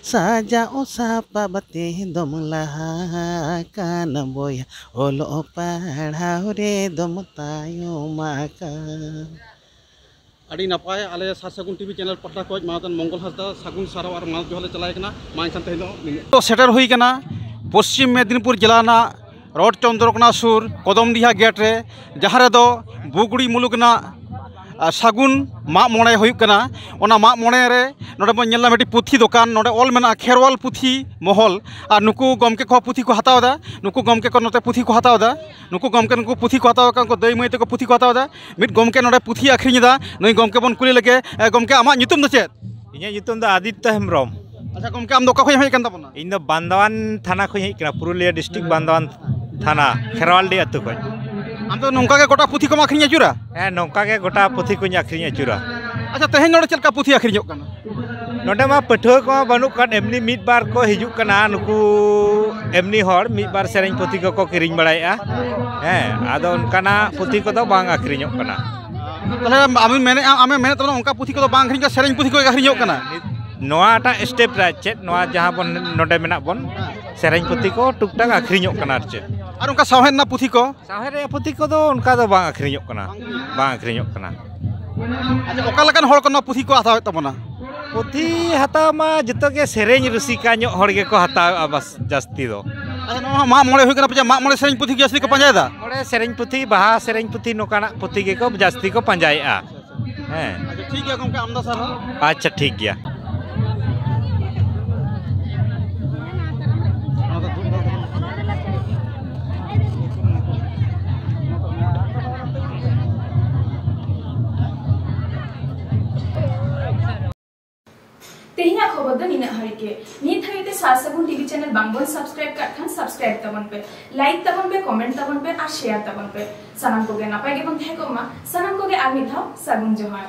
ᱥᱟᱡᱟᱣ ᱥᱟᱯᱟᱵ ᱛᱮ ᱫᱚᱢ ᱞᱟᱦᱟ ᱟᱠᱟᱱ ᱵᱚᱭᱦᱟ, ᱚᱞᱚᱜ ᱯᱟᱲᱦᱟᱣ ᱨᱮ ᱫᱚᱢ ᱛᱟᱭᱚᱢ ᱟᱠᱟᱱ᱾ ᱟᱹᱰᱤ ᱱᱟᱯᱟᱭ, ᱟᱞᱮ ᱥᱟᱨ ᱥᱟᱹᱜᱩᱱ ᱴᱤᱵᱷᱤ ᱪᱮᱱᱮᱞ ᱯᱟᱦᱴᱟ ᱠᱷᱚᱱ ᱢᱟᱱᱚᱛᱟᱱ ᱢᱚᱝᱜᱚᱞ ᱦᱟᱸᱥᱫᱟ ᱥᱟᱹᱜᱩᱱ ᱥᱟᱨᱦᱟᱣ ᱟᱨ ᱢᱟᱱᱚᱛ ᱡᱚᱦᱟᱨ ᱞᱮ ᱪᱟᱞᱟᱭ ᱠᱟᱱᱟ᱾ ᱢᱟ ᱮᱱᱠᱷᱟᱱ ᱛᱮᱦᱮᱧ ᱫᱚ ᱱᱤᱱᱟᱹᱜ᱾ ᱛᱚ ᱥᱮᱴᱮᱨ ᱦᱩᱭ ᱠᱟᱱᱟ ᱯᱚᱥᱪᱤᱢ ᱢᱮᱫᱽᱱᱤᱯᱩᱨ ᱡᱮᱞᱟ ᱨᱮᱱᱟᱜ ᱨᱚᱰ ᱪᱚᱱᱫᱨᱚᱠᱳᱱᱟ ᱥᱩᱨ ᱠᱚᱫᱚᱢᱰᱤᱦᱟ ᱜᱮᱴ ᱨᱮ, ᱡᱟᱦᱟᱸ ᱨᱮᱫᱚ ᱵᱩᱜᱲᱤ ᱢᱩᱞᱩᱠ ᱨᱮᱱᱟᱜ, ᱟᱨ, ᱥᱟᱹᱜᱩᱱ ᱢᱟᱜ ᱢᱚᱬᱮ ᱦᱩᱭᱩᱜ ᱠᱟᱱᱟ᱾ ᱚᱱᱟ ᱢᱟᱜ ᱢᱚᱬᱮ ᱨᱮ ᱱᱚᱰᱮ ᱵᱚᱱ ᱧᱮᱞ ᱧᱟᱢᱟ ᱢᱤᱫᱴᱤᱡ ᱯᱩᱛᱷᱤ ᱫᱚᱠᱟᱱ, ᱱᱚᱰᱮ ᱚᱞ ᱢᱮᱱᱟᱜᱼᱟ ᱠᱷᱮᱨᱣᱟᱞ ᱯᱩᱛᱷᱤ ᱢᱚᱦᱚᱞ, ᱟᱨ ᱱᱩᱠᱩ ᱜᱚᱢᱠᱮ ᱠᱚᱦᱚᱸ ᱯᱩᱛᱷᱤ ᱠᱚ ᱦᱟᱛᱟᱣ ᱮᱫᱟ, ᱱᱩᱠᱩ ᱜᱚᱢᱠᱮ ᱠᱚ ᱱᱚᱛᱮ ᱯᱩᱛᱷᱤ ᱠᱚ ᱦᱟᱛᱟᱣ ᱮᱫᱟ, ᱱᱩᱠᱩ ᱜᱚᱢᱠᱮ, ᱱᱩᱠᱩ ᱯᱩᱛᱷᱤ ᱠᱚ ᱦᱟᱛᱟᱣ ᱮᱫᱟ, ᱩᱱᱠᱩ ᱫᱟᱹᱭ ᱢᱟᱹᱭ ᱛᱟᱠᱚ ᱯᱩᱛᱷᱤ ᱠᱚ ᱦᱟᱛᱟᱣ ᱮᱫᱟ᱾ ᱢᱤᱫ ᱜᱚᱢᱠᱮ ᱱᱚᱰᱮ ᱯᱩᱛᱷᱤ ᱟᱹᱠᱷᱨᱤᱧ ᱮᱫᱟ, ᱱᱩᱭ ᱜᱚᱢᱠᱮ ᱵᱚᱱ ᱠᱩᱞᱤ ᱞᱮᱜᱮ᱾ ᱮ, ᱜᱚᱢᱠᱮ, ᱟᱢᱟᱜ ᱧᱩᱛᱩᱢ ᱫᱚ ᱪᱮᱫ? ᱤᱧᱟᱹᱜ ᱧᱩᱛᱩᱢ ᱫᱚ ᱟᱫᱤᱛᱛᱚ ᱦᱮᱢᱵᱨᱚᱢ᱾ ᱟᱪᱪᱷᱟ ᱜᱚᱢᱠᱮ, ᱟᱢ ᱫᱚ ᱚᱠᱟ ᱠᱷᱚᱱ ᱮᱢ ᱦᱮᱡ ᱟᱠᱟᱱ ᱛᱟᱵᱚᱱᱟ? ᱤᱧ ᱫᱚ ᱵᱟᱱᱫᱟᱣᱟᱱ ᱛᱷᱟᱱᱟ ᱠᱷᱚᱱ ᱤᱧ ᱦᱮᱡ ᱠᱟᱱᱟ, ᱯᱩᱨᱩᱞᱤᱭᱟᱹ ᱰᱤᱥᱴᱨᱤᱠᱴ ᱵᱟᱱᱫᱟᱣᱟᱱ ᱛᱷᱟᱱᱟ, ᱠᱷᱮᱨᱣᱟᱞᱰᱤ ᱟᱹᱛᱩ ᱠᱷᱚᱱ᱾ ᱟᱢ ᱫᱚ ᱱᱚᱝᱠᱟ ᱜᱮ ᱜᱚᱴᱟ ᱯᱩᱛᱷᱤ ᱠᱚᱢ ᱟᱹᱠᱷᱨᱤᱧ ᱟᱹᱪᱩᱨᱟ? ᱦᱮᱸ, ᱱᱚᱝᱠᱟ ᱜᱮ ᱜᱚᱴᱟ ᱯᱩᱛᱷᱤ ᱠᱚᱧ ᱟᱹᱠᱷᱨᱤᱧ ᱟᱹᱪᱩᱨᱟ᱾ ᱟᱪᱪᱷᱟ, ᱛᱮᱦᱮᱧ ᱱᱚᱰᱮ ᱪᱮᱫ ᱞᱮᱠᱟ ᱯᱩᱛᱷᱤ ᱟᱹᱠᱷᱨᱤᱧᱚᱜ ᱠᱟᱱᱟ? ᱱᱚᱰᱮ ᱢᱟ ᱯᱟᱹᱴᱷᱩᱣᱟᱹ ᱠᱚᱢᱟ ᱵᱟᱹᱱᱩᱜ ᱠᱚᱣᱟ, ᱮᱢᱱᱤ ᱢᱤᱫ ᱵᱟᱨ ᱠᱚ ᱦᱤᱡᱩᱜ ᱠᱟᱱᱟ, ᱱᱩᱠᱩ ᱮᱢᱱᱤ ᱦᱚᱲ ᱢᱤᱫ ᱵᱟᱨ ᱥᱮᱨᱮᱧ ᱯᱩᱛᱷᱤ ᱠᱚᱠᱚ ᱠᱤᱨᱤᱧ ᱵᱟᱲᱟᱭᱮᱫᱼᱟ᱾ ᱦᱮᱸ, ᱟᱫᱚ ᱚᱱᱠᱟᱱᱟᱜ ᱯᱩᱛᱷᱤ ᱠᱚᱫᱚ ᱵᱟᱝ ᱟᱹᱠᱷᱨᱤᱧᱚᱜ ᱠᱟᱱᱟ᱾ ᱛᱟᱦᱚᱞᱮ ᱟᱢᱮᱢ ᱢᱮᱱᱮᱫᱼᱟ, ᱟᱢᱮᱢ ᱢᱮᱱᱮᱫ ᱛᱟᱵᱚᱱᱟ ᱚᱱᱠᱟ ᱯᱩᱛᱷᱤ ᱠᱚᱫᱚ ᱵᱟᱝ ᱟᱹᱠᱷᱨᱤᱧ ᱠᱟᱱᱟ, ᱥᱮᱨᱮᱧ ᱯᱩᱛᱷᱤ ᱠᱚᱜᱮ ᱟᱹᱠᱷᱨᱤᱧᱚᱜ ᱠᱟᱱᱟ? ᱱᱚᱣᱟᱴᱟᱜ ᱥᱴᱮᱯ ᱨᱮ ᱪᱮᱫ, ᱱᱚᱣᱟ ᱡᱟᱦᱟᱸ ᱵᱚᱱ ᱱᱚᱰᱮ ᱢᱮᱱᱟᱜ ᱵᱚᱱ, ᱥᱮᱨᱮᱧ ᱯᱩᱛᱷᱤ ᱠᱚ ᱴᱩᱠ ᱴᱟᱠ ᱟᱹᱠᱷᱨᱤᱧᱚᱜ ᱠᱟᱱᱟ ᱟᱨ ᱪᱮᱫ᱾ ᱟᱨ ᱚᱱᱠᱟ ᱥᱟᱶᱦᱮᱫ ᱨᱮᱱᱟᱜ ᱯᱩᱛᱷᱤ ᱠᱚ? ᱥᱟᱶᱦᱮᱫ ᱨᱮᱭᱟᱜ ᱯᱩᱛᱷᱤ ᱠᱚᱫᱚ ᱚᱱᱠᱟ ᱫᱚ ᱵᱟᱝ ᱟᱹᱠᱷᱨᱤᱧᱚᱜ ᱠᱟᱱᱟ, ᱵᱟᱝ ᱟᱹᱠᱷᱨᱤᱧᱚᱜ ᱠᱟᱱᱟ᱾ ᱟᱪᱪᱷᱟ, ᱚᱠᱟ ᱞᱮᱠᱟᱱ ᱦᱚᱲ ᱠᱚ ᱱᱚᱣᱟ ᱯᱩᱛᱷᱤ ᱠᱚ ᱦᱟᱛᱟᱣᱮᱫ ᱛᱟᱵᱚᱱᱟ? ᱯᱩᱛᱷᱤ ᱦᱟᱛᱟᱣ ᱢᱟ ᱡᱚᱛᱚ ᱜᱮ ᱥᱮᱨᱮᱧ ᱨᱩᱥᱤᱠᱟ ᱧᱚᱜ ᱦᱚᱲ ᱜᱮᱠᱚ ᱦᱟᱛᱟᱣᱮᱫᱼᱟ ᱵᱟᱥ ᱡᱟᱹᱥᱛᱤ ᱫᱚ᱾ ᱟᱪᱪᱷᱟ, ᱱᱚᱣᱟ ᱢᱟᱜ ᱢᱚᱬᱮ ᱦᱩᱭᱩᱜ ᱠᱟᱱᱟ, ᱯᱟᱪᱮ ᱢᱟᱜ ᱢᱚᱬᱮ ᱥᱮᱨᱮᱧ ᱯᱩᱛᱷᱤ ᱜᱮ ᱡᱟᱹᱥᱛᱤ ᱠᱚ ᱯᱟᱸᱡᱟᱭᱮᱫᱟ? ᱢᱚᱬᱮ ᱥᱮᱨᱮᱧ ᱯᱩᱛᱷᱤ, ᱵᱟᱦᱟ ᱥᱮᱨᱮᱧ ᱯᱩᱛᱷᱤ, ᱱᱚᱝᱠᱟᱱᱟᱜ ᱯᱩᱛᱷᱤ ᱜᱮᱠᱚ ᱡᱟᱹᱥᱛᱤ ᱠᱚ ᱯᱟᱸᱡᱟᱭᱮᱫᱼᱟ᱾ ᱦᱮᱸ᱾ ᱟᱪᱪᱷᱟ, ᱴᱷᱤᱠ ᱜᱮᱭᱟ ᱜᱚᱢᱠᱮ, ᱟᱢᱫᱟ ᱥᱟᱨᱦᱟᱣ᱾ ᱟᱪᱪᱷᱟ, ᱴᱷᱤᱠ ᱜᱮᱭᱟ᱾ ᱛᱮᱦᱮᱧᱟᱜ ᱠᱷᱚᱵᱚᱨ ᱫᱚ ᱱᱤᱱᱟᱹᱜ ᱦᱟᱹᱨᱤᱡ ᱜᱮ᱾ ᱱᱤᱛ ᱦᱟᱹᱵᱤᱡ ᱛᱮ ᱥᱟᱨ ᱥᱟᱹᱜᱩᱱ ᱴᱤᱵᱷᱤ ᱪᱮᱱᱮᱞ ᱵᱟᱝᱵᱚᱱ ᱥᱟᱵᱥᱠᱨᱟᱭᱤᱵ ᱠᱟᱜ ᱠᱷᱟᱱ ᱥᱟᱵᱥᱠᱨᱟᱭᱤᱵ ᱛᱟᱵᱚᱱ ᱯᱮ, ᱞᱟᱭᱤᱠ ᱛᱟᱵᱚᱱ ᱯᱮ, ᱠᱚᱢᱮᱱᱴ ᱛᱟᱵᱚᱱ ᱯᱮ ᱟᱨ ᱥᱮᱭᱟᱨ ᱛᱟᱵᱚᱱ ᱯᱮ᱾ ᱥᱟᱱᱟᱢ ᱠᱚᱜᱮ ᱱᱟᱯᱟᱭ ᱜᱮᱵᱚᱱ ᱛᱟᱦᱮᱸ ᱠᱚᱜ ᱢᱟ᱾ ᱥᱟᱱᱟᱢ ᱠᱚᱜᱮ ᱟᱨ ᱢᱤᱫ ᱫᱷᱟᱣ ᱥᱟᱹᱜᱩᱱ ᱡᱚᱦᱟᱨ᱾